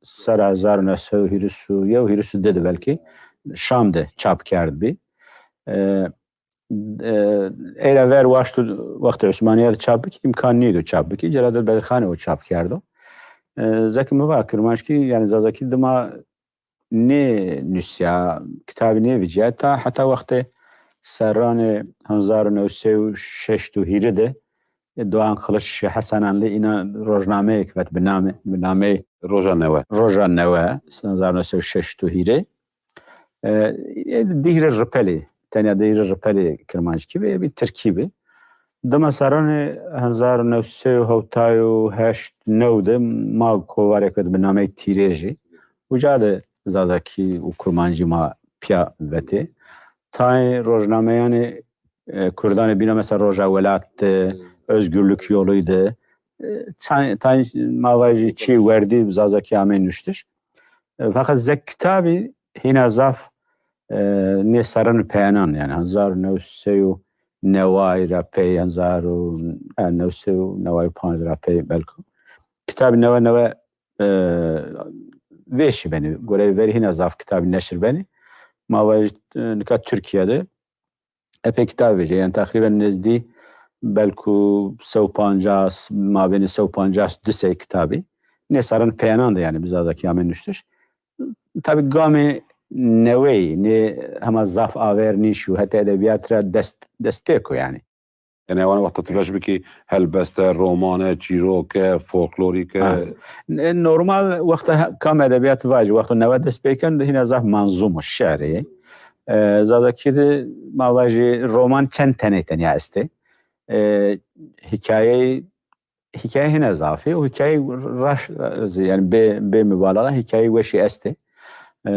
ser hezar û new sey û hîris û yew, hîris û di de belkî, Şam de çap kerdbî. E, e, ey ra ver waşto wextê Osmanîye de çap bikî, îmkan nîyêdo çap bikî. Celadet Bedirxanî o çap kerdo. E, zeke mi va, kirmanckî, yanî zazakî dima nênusya, kitabî nêvicîya, ta heta wextê serranê hezar û new sey û şeşt û hîrê de, e, Doğan Kılıç, Hesenanlı înan rojnameyêk vet bi namê, bi nameyê Roja Newe. Roja Newe, hezar û new sey û şeşt û hîrê. E, e, di hîrê ripelî, tenya di hîrê ripelî kirmanckî bi, ê bî tirkî bi. Dima serranê hezar û new sey û hewtay û heşt new de ma kovarêk vet bi nameyê Tîrêjî. Uca de Zazakî û Kurmancî ma pîya vetê. Tayê rojnameyanê e, Kurdanê bîna mesela Roja Welat de, Özgürlük Yolu de, e, çay, tay ma vajî çî werdî Zazakî amey nuştiş. E, feqet zek kitabî hîna zaf, e, nê serran û peyanan, yanî hezar û new sey û neway ra pey, hezar û, e, new sey û neway û panc ra pey belko. Kitabî newe newe, e, vêşî benî. Goreyê verî hîna zaf kitabî neşir benî. Ma vajî, e, nika Tirkîya de epey kitabî vejîyay. Yanî teqrîben nezdî belkû se û pancas, mabênê se û pancas du sey kitabî. Nê serran peyanan de yanî bi Zazakî amey nuştiş. Tabî gamê neweyî, nê hema zaf aver nîşîyo, hetê edebîyat ra dest, dest pêk o yanî. Yanî wana wexta tu vej bikî helbeste, romane, çîroke, folklorîke. Ha. E, normal wexta he-, kam edebîyat vajî, wexto newe dest pê keno de hîna zaf manzûm o, şi'rî. E, Zazakî de ma vajî roman çend tenê tenya estê. E, hîkayeyî, hîkaye hîna zaf ê û hîkayeyî raş, yanî bê, bê mubalaxa hîkayeyî weşî estê. E,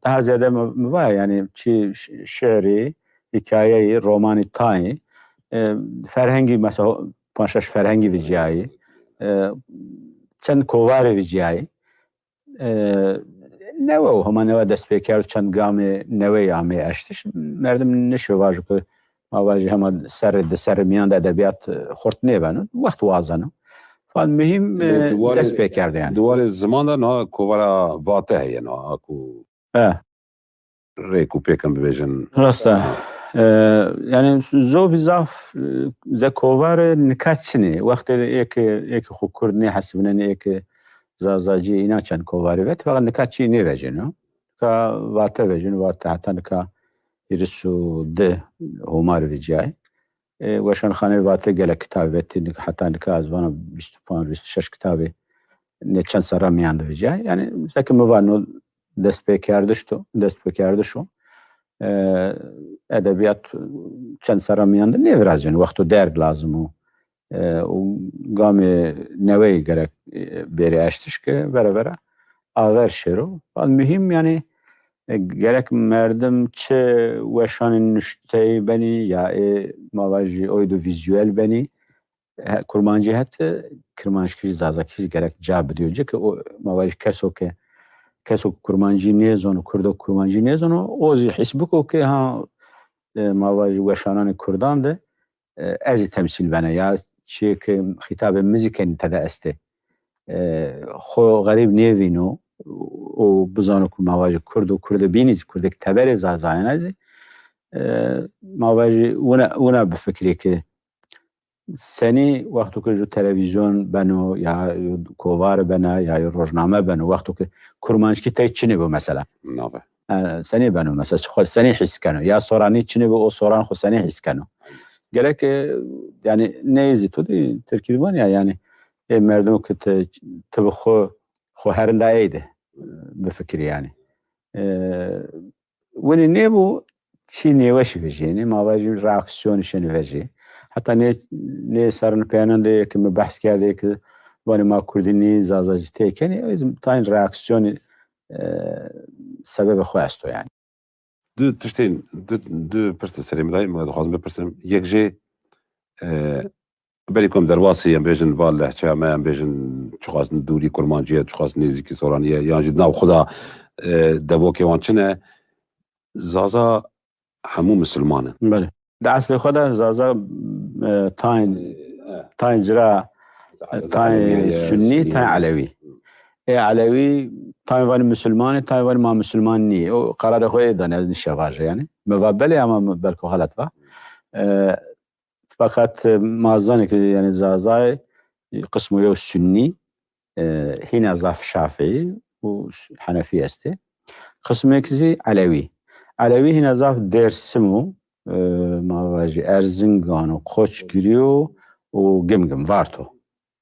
daha ziyade mi, mi va yanî çi ş-, şi'rî, hîkayeyî, romanî tayî, e, ferhengî mesela panc şeş ferhengî vecîyayî, e, çend kovarî vecîyayî. E, newe o, hema newe dest pê kerd, çend gamê neweyî ameyî eştiş. Merdim nêşo vajo ke ma vajî hema serrê di serrê mîyan de edebîyat, e, xurt nêbeno. Wext wazeno. Fakat muhîm, e, dest pê kerdo yanî. Di warê ziman de niha kovara Vate heye niha ku e, rêk û pêkan bibêjin. Rast e. E, yanî zobî zaf, e, ze kovare nika çin ê. Wextê de ê ke, ê ke xwu kurd nêhesibnenê, ê ke zazacî, înan çend kovarî vet. Feqet nika çî nêvecîno. Nika Vate vecîno, Vate heta nika hîris û di hûmar vecîyay. E, Weşanxaneyê Vate gelek kitabî vetî, nika, heta nika ez vana vîst û panc, vîst û şeş kitabî nê çend serra mîyan de vecîyay. Yanî zeke mi va no destpêkerdiş to, destpêkerdiş o. E, edebîyat çend serra mîyan de nêvirazîyeno, wexto derg lazim o. E, û gamê neweyî gerek, e, bêrê eştiş ke vere vere aver şêro. Bal muhîm yanî, e, gerek merdim çi weşanê nuşteyî benî ya ê ma vajî audiovîzuel benî, he, kurmancî het, kirmanckî, zazakî gerek ca bidîyo. Ci ke o, ma vajî keso ke, keso ke kurmancî nêzono, kurdo kurmancî nêzono, o zî hîs biko ke ha, e, ma vajî weşananê kurdan de, e, ez zî temsîl bena ya çîyê ke xîtabê mi zî kenî tede estê. E, xo xerîb nêvîno û bizano ku ma vajî kurd û kurdê bînî zî, kurdêk teberê zazayan a zî, e, ma vajî wina, wina bifikirê ke senî wexto ke ju televîzyon beno ya ju kovar bena ya ju rojname beno, wexto ke kurmanckî tey çinê bo mesela. Nabe. E, senî beno mesela, xo senî hîs keno? Ya soranî çinê bo, o soran xo senî hîs keno? Gerek, e, yanî ney zî to dî tirkî de vanî ya, yanî ê merdimo ke ti, ti bi xo, xo herinda ey de, e, bifikirî yanî. E, winî nêbo, çî nêweşî vejîyênî, ma vajî reaksîyonî şênî vejî. Heta nê, nê serran û peyanan de ke mi behs kerdê ke vanê ma kurdî nî, zazacî tey kenî, o yüzden tayên reaksîyonî, e, sebebê xo esto yanî. Di tiştên, di, di pirs de serê mi dayê, mi dixwazim bipirsim. Yek jê, e, berî ku em derbasî, em bêjin va lehçeya me, em bêjin çiqas dûrî kurmancî ye, çiqas nêzîkî soranî ye, yan jî di nav xwe de, e, devokê wan çin e. Zaza hemû misilman in. Belê. Di eslê xwe de Zaza, e, tayên, tayên cira, e, tayên sunnî, tayên elewî. Ê elewî tayên vanî misilman ê, tayên vanî ma misilman nîyê. O qerarê xwe ê danê, ez nîşe vaje yanî. Mi va belê ama mi belko xelet va. E, Feqet, e, ma zanê ke, yanî, Zazayê, e, qismo yew sunnî, e, hîna zaf şafîî û henefî estê. Qismêk zî elewî. Elewî hîna zaf Dêrsim o, e, ma vajî Erzingan o, Qoçgirî yo û Gimgim, Varto.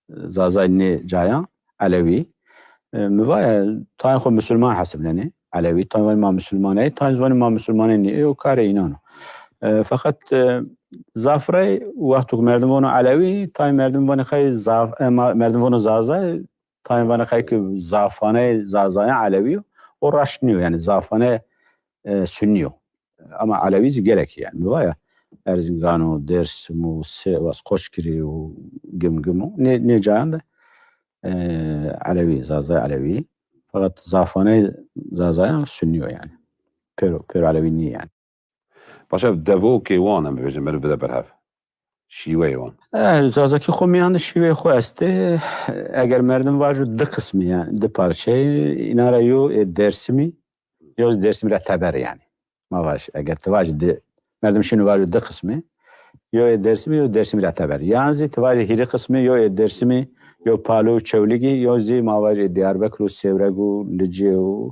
Zazay nê cayan elewî. E, mi va ya, tayên xo misilman hesibnenê, elewî, tayên vanî ma misilman ey, tayên zî vanî ma misilmanê nî, ê o karê înan o. E, feqet, e, Zafrey, wexto ke merdim vono Elewî, tayê merdim vanê qey zaf-, e, ma-, merdim vono Zazay, tayê vanê qey ke zafaney Zazayan Elewî yo, o raşt nîyo, yanî zafane, e, Sunnî yo. Ama Elewî zî gelek, yanî, mi va ya, Erzingan o, Dêrsim o, Sêwas, Qoçgirî o, Gimgim o, nê, nê cayan de, e, Elewî, Zazay Elewî. Feqet zafaney Zazayan Sunnî yo, yanî. Pêro, pêro Elewî nî, yanî. Paşa devokê wan, em bibêjin, meriv bide berhev. Şîweyê wan. E, Zazakî xo mîyan de şîweyê xo estê. Eger merdim vajo di qismî, yanî di parçeyî, înan ra yo ê Dêrsimî, yo zî Dêrsimî ra teber, yanî. Ma vaj, eger ti vajî di, merdim şino vajo di qismî, yo ê Dêrsimî, yo Dêrsimî ra teber. Yan zî ti vajî hîrê qismî, yo ê Dêrsimî, yo Palo û Çewlîgî, yo zî ma vajî Diyarbekir û Sêwreg û Licê û,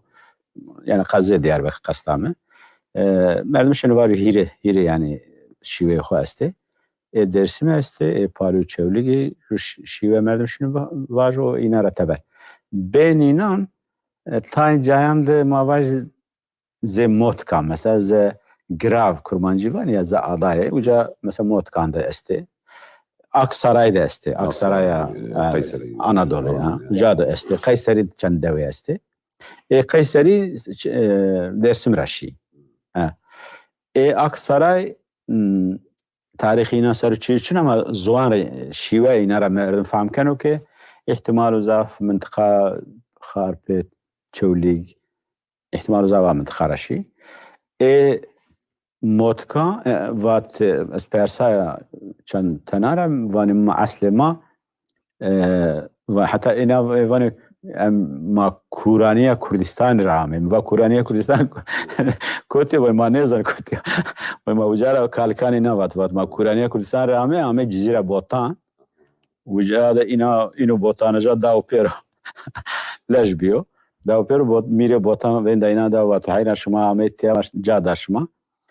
yanî qezê Diyarbekir qesta mi. E, merdim şino vajo hîrê, hîrê yanî şîweyê xo estê. Ê Dêrsimî estê, ê Palo û Çewlîgî, ju şî-, şîwe merdim şino va-, vajo înan ra teber. Bên înan, e, tayê cayan de ma vaj zê Motkan, mesela zê Girav Kurmancî vanê ya zê adayê, uca mesela Motkan de estê. Aksaray de estê. Aksaray, Aksaraya, e, e, Qeyserî. Anadolu, ha. Uca de estê. Qeyserî çend dewê estê. Ê Qeyserî, e, Dêrsim ra şî. Ha. Ê Aksaray, hmm, tarîxê înan ser o çî çin ama ziwan rê, şîwe înan ra merdim fehm keno ke îhtîmal o zaf mintiqa Xarpêt, Çewlîg, îhtîmal o zaf a mintiqa ra şî. Ê Motka, e, vat, e, ez persaya çend tena ra, vanê ma eslê ma, e, va-, heta îna v-, vanê em ma Kûranîya Kurdîstanî ra amê. Mi va Kûranîya Kurdîstanî kotî, vanê ma nêzan kotî. Vanê ma uca ra kalikanê îna vat, vat ma Kûranîya Kurdîstanî ra amê, amê Cizîra Botan. Uca de îna, îno Botanija daw pêro. Lej bîyo. Daw pêro bot-, mîrê Botan vênda îna da vat, heyna şima amê tîya, ca da şima.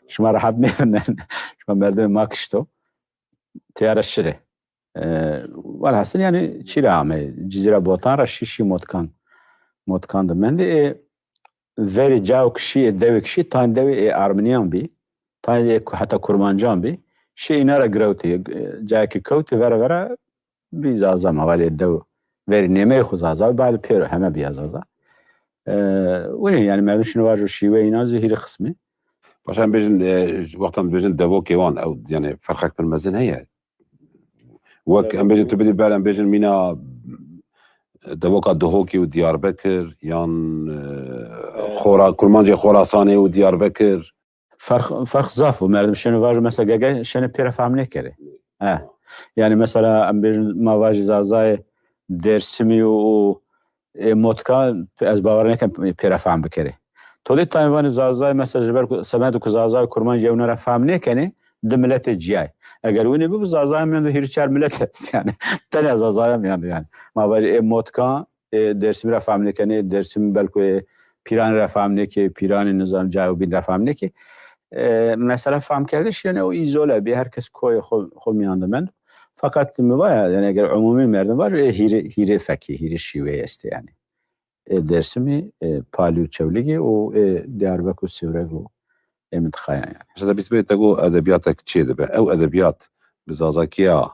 Şima rehet nêvindên. Şima merdimê ma kişto. Tîya ra şirê. E, welhasil yanî çî ra amê? Cizîra Botan ra şî, şî Motkan. Motkan de mendê. Ê verê cayo ke şî, ê dewê ke şî, tayê dewê ê Armenîyan bî. Tayê ê ku-, heta Kurmancan bî. Şî îna ra girewtê. E, cayê ke kewtê vera vera bî Zaza, ma valê dew verê nêmeyê xo Zaza, bade pêro heme bîya Zaza. E, winî yanî merdim şino vajo şîweyê înan zî hîrê qismî. Paşa em bêjin, e, wexta em bêjin devokê wan, ew yanî ferqek pir mezin heye. Wek em bêjin, tu bidî ber, em bêjin mîna devoka Duhokî û Diyarbekir, yan, e, Xora-, Kurmancê Xorasanê û Diyarbekir. Ferq, ferq zaf o. Merdim şeno vajo mesela Gege şenê pêra fehm nêkerê. He. Yanî mesela em bêjin ma vajî Zazayê Dêrsimî û, û, e, Motka, ez bawer nêken pêra fehm bikerê. To dê tayê vanê Zazayê mesela ji ber ku semedo ku Zazayê Kurmanc yewna ra fehm nêkenê, di miletê cîyayê. Eger winî bibo Zazayê mîyan de hîrê çar milet est yanî. Tenya Zazaya mîyan de yanî. Ma vajî ê Motka, e, Dêrsimî ra fehm nêkenê, Dêrsim belko, e, Pîranî ra fehm nêkê, Pîranî nizam cayê bîn ra fehm nêkê. E, mesela fehmkerdiş yanî o îzole bî, her kes koyê xo, xo mîyan de mendo. Feqet mi va ya, yanî eger umumî merdim vajo, e, hîrê, hîrê fekî, hîrê şîweyî estê yanî. E, Dêrsimî, e, Palî û Çewlîgî û, e, Diyarbekir û Sêwreg û ê mintiqayan yanî. Mesela bîst bê te go edebiyatek çê dibe. Ew edebiyat bi Zazakîya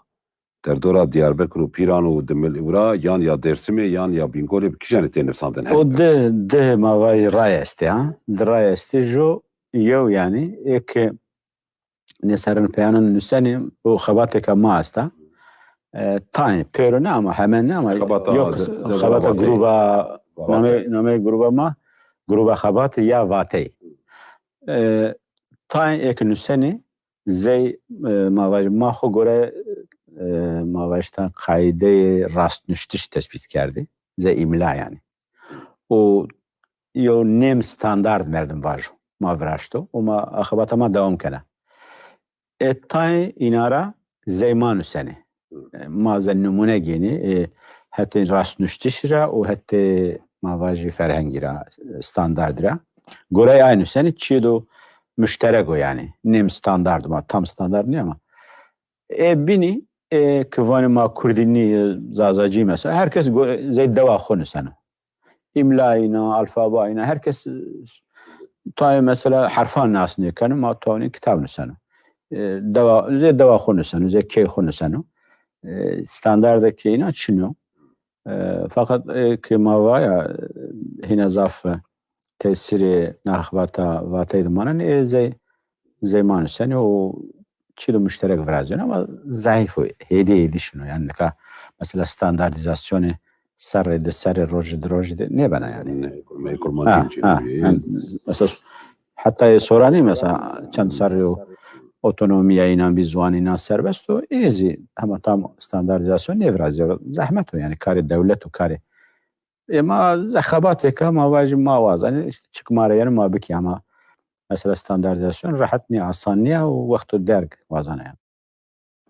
derdora Diyarbekir û Pîran û Dimil ewra yan ya Dêrsimê yan ya Bîngolê bi kîjanê tê nivsandin? O di, di ma vajî ray estê, ha? Di ray estê, jo yew yanî, ê ke nê serrin peyanan nusenê, o xebatêka ma esta. E, tayê, pêro ne ama, hemen ne ama, xebata, yo qis-, de, de, xebata Vatey. Gruba, namey, namey gruba ma, gruba xebatê ya Vatey. E, tayê ê ke nusenê, zey, e, ma vajî, ma xo gore, e, ma vajî ta qaîdeyê rastnuştiş tespît kerdî. Zey îmla yanî. O yew nêm standard merdim vajo. Ma viraşto. Û ma axebata ma dewam kena. E, tayê îna ra zey ma nusenê. E, ma ze nimûne gênê, e, hetê rastnuştişî ra û hetê ma vajî ferhengî ra, standardî ra. Gorey ay nusenê, çîyê do muşterek o yanî. Nêm standard ma, tam standard nîya ama. Ê bînî, ê ke vanê ma kurdî nî, zazacî mesela, her kes go-, zey dewa xo nuseno. Îmla îna, alfaba îna, her kes, e, tayê mesela herfan nas nêkeno, ma tawnî kitab nuseno. e, dewa, zê dewa xo nuseno, zê key xo nuseno. E, standardê keyîna çin o. E, feqet, e, ke ma vaya, e, hîna zaf, e, tesîrê narxbata vateyî de manenê, ê zey, zey ma nusenê û çî de muşterek virazîyeno ama zayîf o, hêdî hêdî şino. Yanî nika mesela standardîzasyonê serrê di serrê, rojî di rojî de nêbena yanî. Ne, kurmay kurmanî ha, ha, yanî, mesela heta ê soranî mesela çend serrî o otonomîya înan bî, ziwanê înan serbest o, ê zî hema tam standardîzasyon nêvirazîyo. Zehmet o yanî, karê dewlet û karê Ê ma ze xebatêka ma vajî ma wazanê, îşte çik ma rê yeno ma bikî ama mesela standardîzasyon rehet nîya, asan nîya û wexto derg wazanê.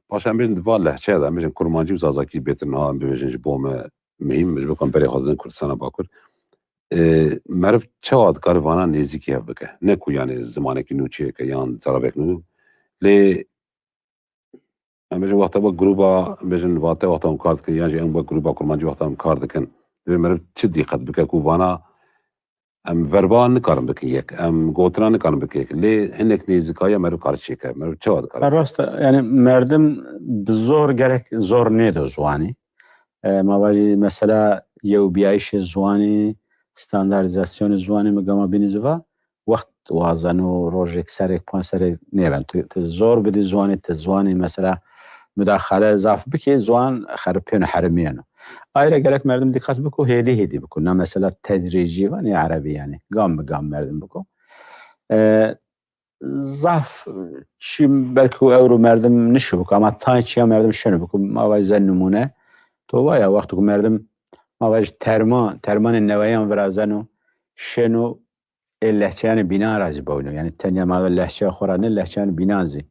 Paşa em bêjin di va lehçeya de, em bêjin kurmancî û zazakî bêtir niha em bibêjin ji bo me muhîm, ji bo ku em berê xwe didin Kurdistana Bakur. Ê, meriv çawa dikare vana nêzîkî hev bike? Ne ku yanî zimanekî nû çêke yan zerabek nû. Lê Em bêjin wexta we grûba, em bêjin vate wexta hûn kar dikin, yan jî em we grûba kurmancî wexta em kar dikin, divê meriv çi dîqet bike ku vana em verba nikarin bikin yek, em gotina nikarin bikin yek. Lê hinek nêzîkayiya meriv kar çêke. Meriv çawa dikare? Ha, rast e. Yanî merdim bi zor gerek zor nêdo ziwanî. E, ma vajî mesela yewbîyayîşê ziwanî, standardîzasyonê ziwanî mi gama bînî zî va, wext wazeno, rojêk serrêk, panc serrêk nêben. Tu, tu zor bidî ziwanî, tu ziwanî mesela mudaxale zaf bikî, ziwan xeripêno, herimîyeno. Ay ra gerek merdim dîqet biko, hêdî hêdî biko. Na mesela tedrîcî vanê erebî yanî. Gam bi gam merdim biko. E, zaf çî belkî ewro merdim nişo biko, ama tay çîya merdim şeno biko. Ma vajî ze nimûne. To vaya wexto ku merdim ma vajî terma, termanê neweyan virazeno, şeno, ê lehçeyanê bînan ra zî bawîno. Yanî tenya ma ve lehçeya xo ra nê, lehçeyanê bînan zî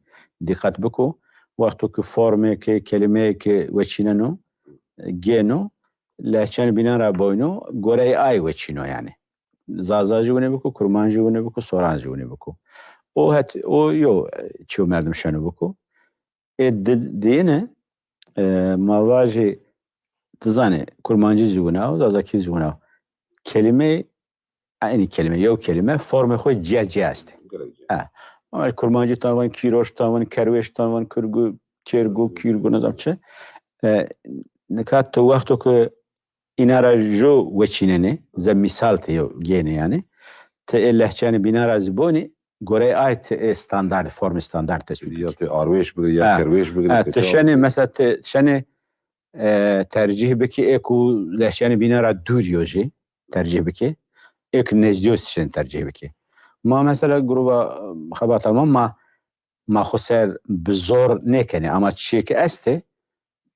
dîqet biko. Wexto ke formêke, kelîmeyêke weçîneno, gêno, lehçeyanê bînan ra bawîno, goreyê ay weçîno yanî. Zaza jî winê biko, kurmanc jî winê biko, soran jî winê biko. O het, o yo, e, çîyo merdim şeno biko. Ê di-, diyine, e, ma vajî, ti zanê, kurmancî zî wina o, zazakî zî wina o. Kelîmeyê, eynî kelîme, yew kelîme, formê xo cîya cîya estê. Gerek cîya. Ha. Ama kurmancî tan van, kîroş tan van, kerwêş tan van, kurgu, kêrgu, kîrgu, nizam çi. E, nika ti wexto ke îna ra jo weçînenê, ze mîsal ti yew gênê yanî. Ti ê lehçeyanê bînan ra zî bonî, goreyê ay ti ê standard, formê standard tespît bikî. Ya ti arwêş bigirî, ya kerwêş bigirî, ha, ti şenê, mesela ti şenê, e, tercîh bikî, ê ku lehçeyanê bînan ra dûrî yo jî tercîh bikî, ê ku nezdî yo ti şenê tercîh bikî. Ma mesela grûba, e, xebata ma, ma ma xo ser bi zor nêkenê, ama çîyê ke estê,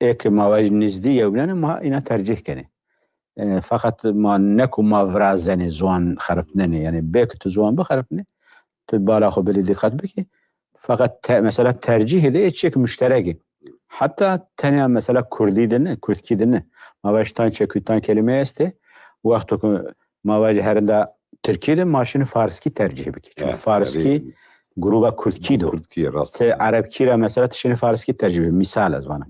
ê ke ma vajî nizdî yewbînan ê, ma îna tercîh kenê. E, feqet ma ne ku ma virazenê, ziwan xeripnenê, yanî bê ke tu ziwan bixeripnê, tu bala xo bidî dîqet bikî. Feqet te-, mesela tercîhê de ê çîyêk muşterek ê. Heta tenya mesela kurdî de ne, kurdkî de ne. Ma vajî tan çekû, tan kelîme estê. Wexto ke ma vajî herinda tirkî de, ma şinî farskî tercîh bikî. Çünkü farskî grûba kurdkî do. Kurdkî, rast. Ti erebkî ra mesela ti şinî farskî tercîh bikî. Mîsal ez vana.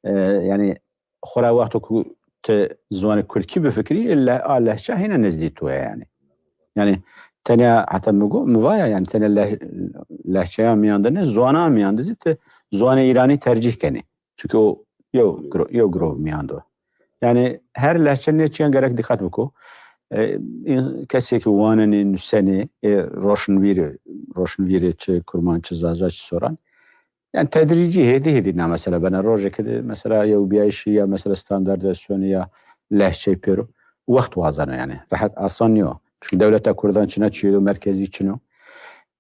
E, yanî xora wexto ku ti ziwanê kurdkî bifikirî, le-, a lehça hîna nizdî tu ye yanî. Yanî tenya heta mi go, mi vaya yanî tenya leh-, lehçeya mîyan de ne, ziwana mîyan de zî ti ziwanê îranî tercîh kenî. Çünkü o yew gro-, yew grûb mîyan de o. Yanî her lehçe nê çîyan gerek dîqet biko. E, în-, kesê ke wanenê, nusenê, ê roşnvîrê, roşnvîrê çi kurmanc, çi zaza, çi soran. Yanî tedrîcî hêdî hêdî na mesela bena. Rojêke de mesela yewbîyayîşî ya mesela standardîzasyonî ya lehçeyê pêro wext wazeno yanî. Rehet asan nîyo. Çünkü dewleta kurdan çin a, çîyêdo merkezî çin o.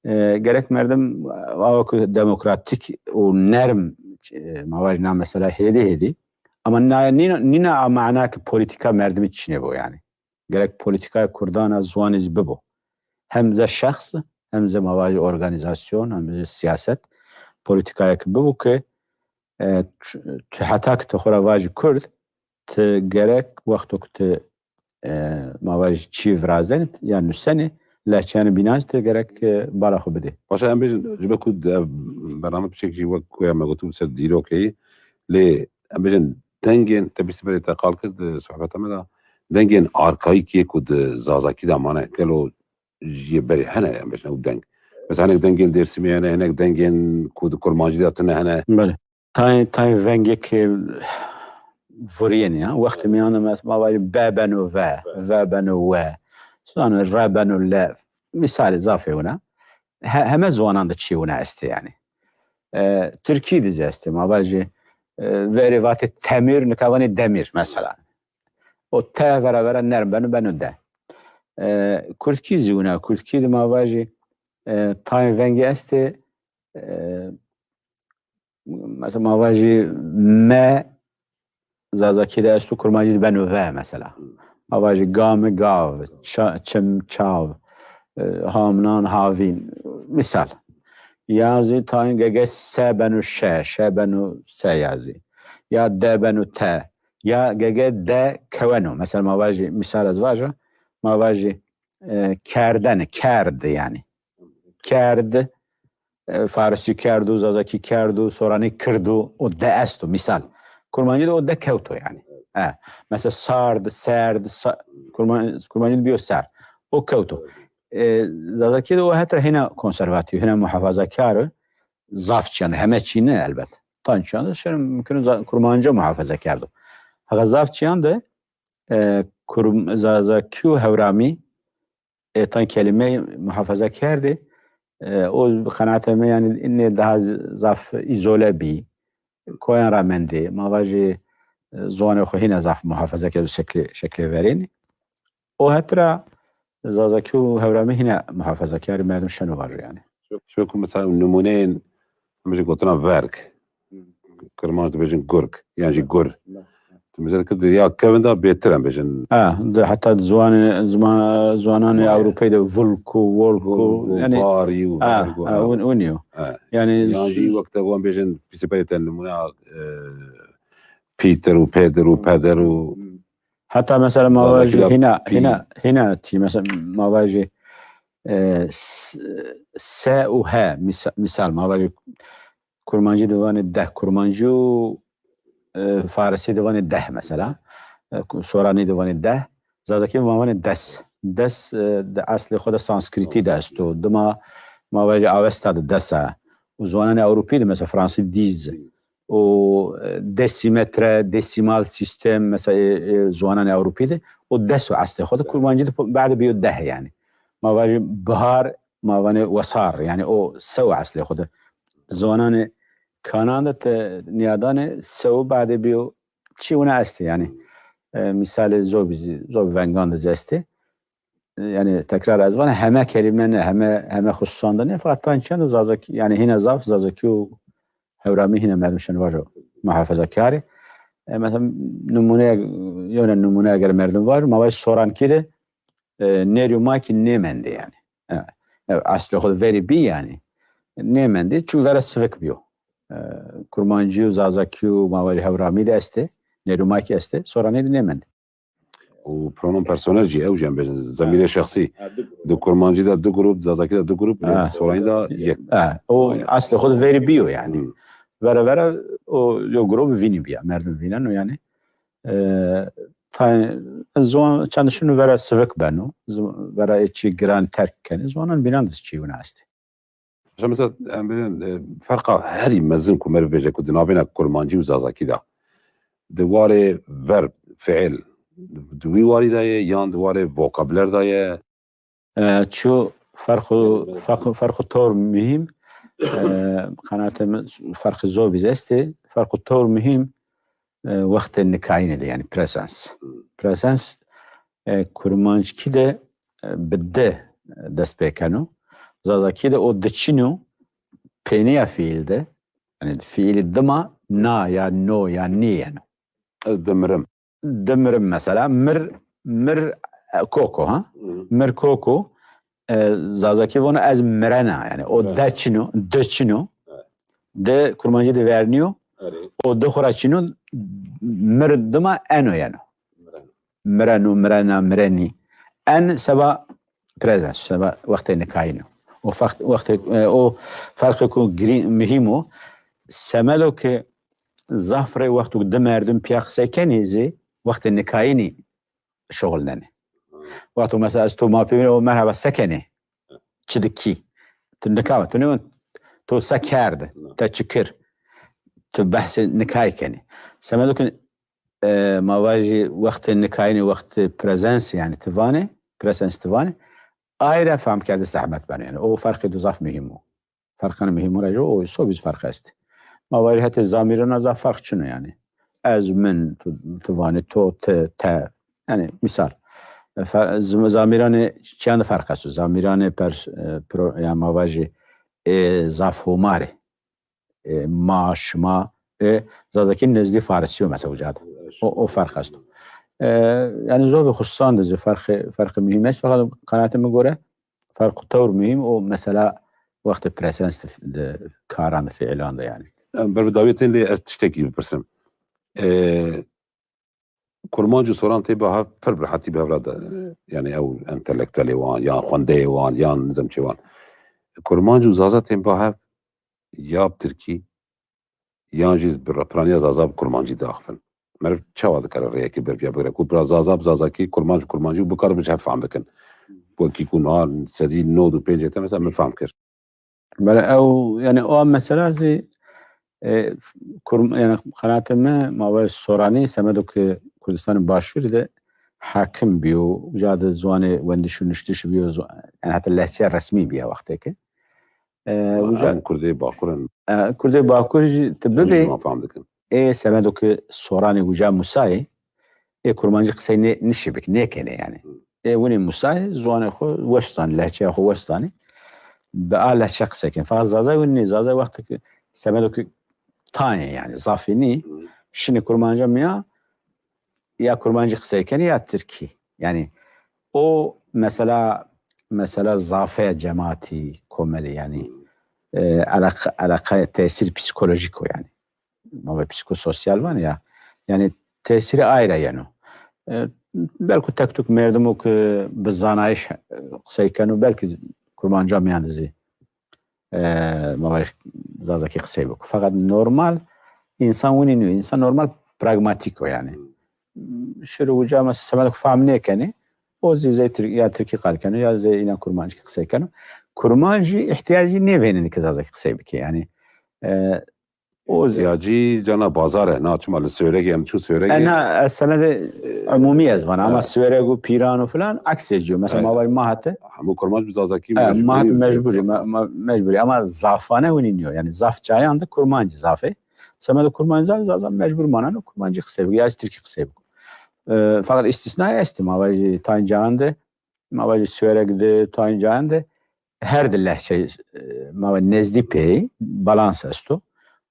E, gerek merdim awa ku demokratîk û nerm, e, ma vajî na mesela hêdî hêdî. Ama na, nîna, nîna a mana ke polîtîka merdimî çinê bo yanî. Gerek polîtîkaya kurdan a ziwanî zî bibo. Hem ze şexs, hem ze ma vajî organîzasyon, hem ze sîyaset, polîtîkayêk bibo ke, e, tu, tu heta ke ti xo ra vajî kurd, ti gerek wexto ke ti, e, ma vajî çî virazenî ya nusenî, lehçeyanê bînan zî ti gerek, e, bala xo bidî. Paşa em bêjin, ji ber ku di-, ev bername piçek jî wek ku ya me gotibû ser dîrokê yî, lê em bêjin dengên, te bîstî berê te qal kir di sohbeta me de, dengên arkayîk yê ku di zazakî de mane, gelo jiyê berê hene, em bêjin ew deng. Mesela hinek dengên Dêrsimî hene, hinek dengên ku di kurmancî de tine hene. Belê. Tayê, tayê vengê ke vurîyêne ya. Wextê mîyan de mes-, ma vajî be beno ve, ve beno we. Sonra re beno le. Mîsalê zafê wina. He-, heme ziwanan de çî wina estê yanî. E, Tirkî de zî estê. Ma vajî, e, verê vatê temîr, nika vanê demîr mesela. O te vera vera nerm beno, beno de. E, Kurdkî zî wina. Kurdkî de ma vajî, e, tayê vengî estê, e, mesela ma vajî me Zazakî de esto, kurmancî de beno ve mesela. Ma vajî game gav, ça-, çim çav, e, hamnan havîn. Mîsal. Ya zî tayên gege se beno şe, şe beno se ya zî. Ya de beno te. Ya gege de keweno. Mesela ma vajî, mîsal ez vaja, ma vajî, e, kerdene, kerd yanî. Kerd, e, Farisî kerdo, Zazakî kerdo, Soranî kirdo, o de esto, mîsal. Kurmancî de o de kewto yanî. E, mesela sard, serd, sa-, Kurman-, Kurmancî de bîyo ser. O kewto. E, Zazakî de o heta hîna konservatîf, hîna muhafazakar o. Zaf çîyan de, heme çî ne elbet. Tan çîyan de şir mumkin o za-, Kurmanca muhafaza kerdo. Heqa zaf çîyan de, e, Kurm-, Zazakî û Hewramî, e, tan kelîmeyî muhafaza kerdê. E, o qenaatê mi yanî înê daha z-, zaf îzole bî. Koyan ra mendê. Ma vajî, e, ziwanê xo hîna zaf muhafaza kerdo şeklê, şeklê verênî. O het ra Zazakî û Hewramî hîna muhafazakarî merdim şeno vajo yanî. Şima ku mesela nimûneyên, em bêjin gotina verg. Kurmanc dibêjin gurg, yan jî gur. Tu mesela ki ya kevin de bêtir em bêjin. Ha, de heta ziwanê, ziwan-, ziwananê Ewropeyî de vulku, wolku, yanî, barî û verg û ha, winî yo. Yanî yan jî wekte wan bêjin pîsî berê te nimûne, e, Pîter û Pêdir û Peder û Heta mesela ma vajî hîna, hîna, hîna tî, mesela ma vajî, e, s-, se û he, mîsa-, mîsal, ma vajî kurmancî de vanê deh, kurmancî û, e, farisî de vanê deh mesela. E, ku-, soranî de vanê deh. Zazakî ma vanê des. Des, e, de eslê xo de sanskritî de esto. Dima ma vajî Avesta de des a. Û ziwananê Ewropî de mesela fransî dix. O, e, desimetre, desimal sistem, mesela, e, e, ziwananê Ewropî de, o des o eslê xo de, kurmancî de po-, bade bîyo deh yanî. Ma vajî bihar, ma vanê wesar, yanî o se o eslê xo de. Ziwananê Kanan de te nîyadanê se o bade bîyo çî wina estê yanî. E, mîsalê zobî zî, zobî vengan de zî estê. Yanî tekrar ez vana heme kelîme ne, heme, heme xususan de ne, feqet tan çend Zazakî, yanî hîna zaf Zazakî û Hewramî hîna merdim şeno vajo muhafazakar ê. E, mesela nimûne, yewna nimûne eger merdim vajo, ma vajî sorankî de, e, nêrî û makî nêmendê yanî. E, e, eslê xo de verî bî yanî. Nêmendê, çu vera sivik bîyo. E, kurmancî û Zazakî û ma vajî Hewramî de estê, nêrî û makî estê, soranî de nêmendê. Û pronom personel jî, ew jî em bêjin, zemîrê şexsî. Di kurmancî de du grup, di zazakî de du grup, di soranî de yek. Ha, o eslê xo de verî bîyo yanî. Vera vera o yo grup vînî bîya, merdim vîneno yanî. E, tayê, ziwan çend şino vera sivik beno, ziw-, vera ê çî giran terk kenê, ziwanan bînan de çî wina estê. Mesela, em bêjin, e, ferqa herî mezin ku merv bêje ku di nabêna kurmancî û zazakî de, di warê verb, fiil, di wî warî de ye yan di warê vokabuler de ye? E, çu ferqo, ferqo, ferqo tor muhîm, e, qenaatê mi ferqê zobî zî estê, ferqo tor muhîm, e, wextê nikayînî de, yanî presens. Presens, e, kurmanckî de, e, bi di dest pê keno. Zazakî de o di çin o, pênîya fiîl de, yanî fiîlî dima na ya no ya nî yeno. Ez dimirim. Dimirim mesela, mir, mir, e, koko, ha? Mir koko, e, Zazakî vono ez mirena, yanî o de çin o, di çin o. Di kurmancî de vernîyo. O di xo ra çin o, mir dima eno yeno. Mireno, mirena, mirenî. En seba presens, seba wextê nikayîn o. O fext-, wextê, e, o ferqêko girî-, muhîm o. Semedo ke zaf rê wexto di merdim pîya qisey kenê zî wextê nikayînî şuxulnenê. Wexto mesela ez to ma pê o merheba se kenê? Çi di kî? Ti nika, tu nêwin, to se kerd, te çi kir? Tu behsê nikayî kenî. Semedo ki, e, ma vajî wextê nikayînî, wextê presens, yanî ti vanê, presens ti vanê, ay ra fehmkerdî zehmet beno. Yanî o ferqê do zaf muhîm o. Ferqanê muhîm ra jû o, sobî zî ferq est. Ma vajî hetê zamîran ra zaf ferq çin o yanî. Ez, min, tu, ti vanî, to, ti, te. Yanî mîsal. E, fe-, zam-, zamîranê çiyan de ferq esto. Zamîranê pers-, e, pro-, yanî ma vajî, e, zaf hûmar ê. E, ma, şima, e, Zazakî nezdî Farisî yo mesela uca de. O, o ferq esto. E, yanî zobî xususan de zî ferqê, ferqê muhîm est. Feqet qenaatê mi gore ferq û tewr muhîm o mesela wextê presens de, de karan de, fiilan de yanî. Em ber bi dawî tên lê ez tiştekî bipirsim. E, Kurmanc û soran tê ba hev pir bi rehetî bi hev ra de, yanî ew entelektuelê wan, yan xwendeyê wan, yan nizam çê wan. Kurmanc û zaza tên ba hev ya bi tirkî, yan jî bi ra-, piraniya zaza bi kurmancî diaxivin. Meriv çawa dikare rêyekê ber vîya bigire ku bira zaza bi zazakî, kurmanc bi kurmancî û bikare bi hev fehm bikin? Wekî ku niha sedî nod û pêncî hete mesela min fehm kir. Bele ew, yanî o mesela zî, e, kurm-, yanî qenaatê mi, ma vajî soranî semedo ki Kurdistanê Başûrî de hakim bîyo, uca de ziwanê wendiş û nuştiş bîyo, zo-, yanî heta lehçeya resmî bîya wextêke. E, uca em Kurdê Bakur in. E, Kurdê Bakur jî ti bibê, zî ma fehm dikin. Ê semedo ki soranî uca musayê, ê kurmancî qisey nê-, nişibik, nêkenê yanî. Ê winî musayê, ziwanê xo weş zanî, lehçeya xo weş zanî. Bi a lehçe qisey kenê. Feqet zazay winî nî, zazay wextê ki semedo ki tayê yanî, zafî nî, şinê kurmanca mîya, ya kurmancî qisey kenê ya tirkî. Yanî o mesela, mesela zafeya cematî, komelî yanî, e, eleqa, eleqa tesîr psîkolojîk o yanî. Ma ve psîkososyal vanê ya. Yanî tesîrê ay ra yeno. E, belkû tek tuk merdimo ki bi zanayîş, e, qisey keno, belkî kurmanca mîyan de zî, e, ma vajî zazakî qisey biko. Feqet normal însan winî nîyo. Însan normal pragmatîk o yanî. Şiro uca mesela semedo ki fehm nêkenê, o zî zey tir-, ya tirkî qal keno ya zey înan kurmancî qisey keno. Kurmancî îhtîyacî nêvênenê ki zazakî qisey bikê yanî. E, o zî îhtîyacî cana bazar e. Na çima li Siwêregî em çû Siwêregî. E, na, ez semedê umûmî ez vana, ama Siwêreg û Pîran û filan aksê ci yo. Mesela ma vajî ma hete. Hemû kurmanc bi zazakî mecbûrî. Ma hete mecbûrî, ma, ma, mecbûrî. Ama zafane winî nîyo. Yanî zaf cayan de kurmancî zaf ê. Semedo kurmancî zaf, zaf mecbûr maneno kurmancî qisey biko. Ya zî tirkî qisey biko. E, feqet îstîsnayê estê, ma vajî tayên cayan de, ma vajî Siwêreg de, tayên cayan de her di lehçe, e, ma va nezdî pê, balans esto.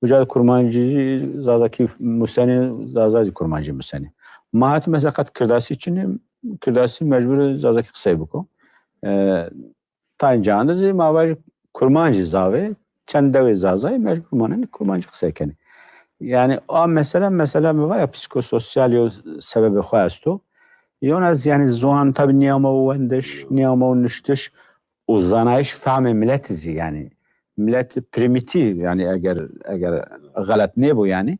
Uca de kurmancî zazakî musenê, zaza zî kurmancî musenê. Ma hete mesela qet kirdasî çin ê, kirdasî mecbûr ê zazakî qisey biko. E, tayên cayan de zî ma vajî kurmancî zaf ê, çend dewê zazayî mecbûr manenê kurmancî qisey kenê. Yanî a mesela, mesela mi va ya psîkososyal yo sebebê xo esto. Yona zî yanî ziwan tabî nîyamo wendiş, nîyamo nuştiş û zanayîş fehmê miletî zî yanî. Milet primîtîf yanî eger, eger xelet nêbo yanî.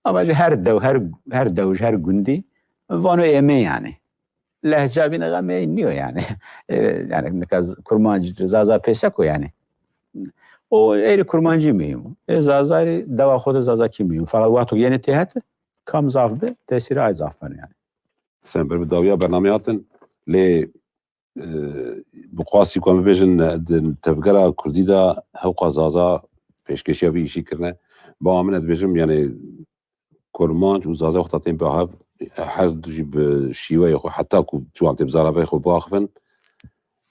Ama jî her dew, her, her dewij, her gundî vano ê mi yanî. Lehca bîne xemê nîyo yanî. E, yanî nika z-, kurmancî, zaza pêsek o yanî. O êrî kurmancî muhîm o. Ê zazarî dewa xo de zazakî muhîm o. Feqet wexto yenê têhet, kam zaf bi, tesîrê ay zaf beno yanî. Sen ber bi dawiya bernameyê hatin, lê, e, bi qasî ku em bibêjin, e, di tevgera kurdî de hewqa zaza pêşkêşiya vî îşî kirine. Bawa min ez dibêjim, yanî kurmanc û zaza wexta tên bi hev, her du jî bi şîweyê xwe, heta ku ciwan tê bi zarabeyê xwe biaxivin,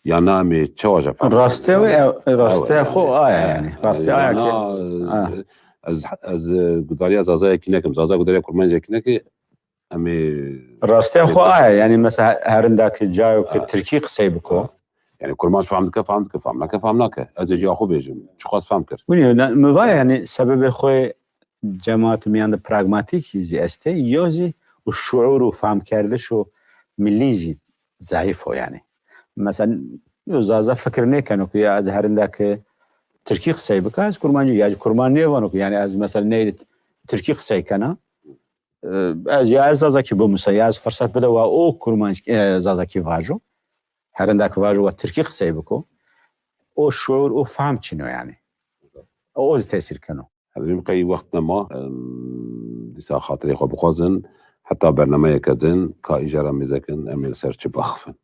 ya na em ê çawa jî fehm bikin. Rastiya wê, yanî, ew, rastiya xo a ye, e, yanî. Rastiya a ye ki, ha. Ez, ez, e, gudariya zazayekî nekim, zaza gudariya kurmancekî neke, em ê... Rastiya xo a ye, yanî mesela herinda ki cayo ki tirkî qisey biko. Yanî kurmanc fehm dike, fehm dike, fehm nake, fehm nake. Ez ê jî ya xo bêjim. Çiqas fehm kir. Winî, mi va yanî sebebê xo cemaatê mîyan de pragmatîk zî estê, yo zî û şuur û fehmkerdiş û milî zî zayîf o yanî. Mesela, yo zaza fikir nêkeno ku ya ez herinda ke tirkî qisey bika, ez kurmancî, ya jî kurman nêvano ku yanî ez mesela ney tirkî qisey kena. E, ez ya ez zazakî bimusa, ya ez firset bide wa o kurmanc, e, zazakî vajo. Herinda ke vajo wa tirkî qisey biko. o şuur, o fehm çin o yanî. O zî tesîr keno. Hedimîm qey wext nema, em, dîsa xatirê xo bixwazin, heta bernameyeke din ka îja ra mêze kin, em ê li ser çi biaxivin.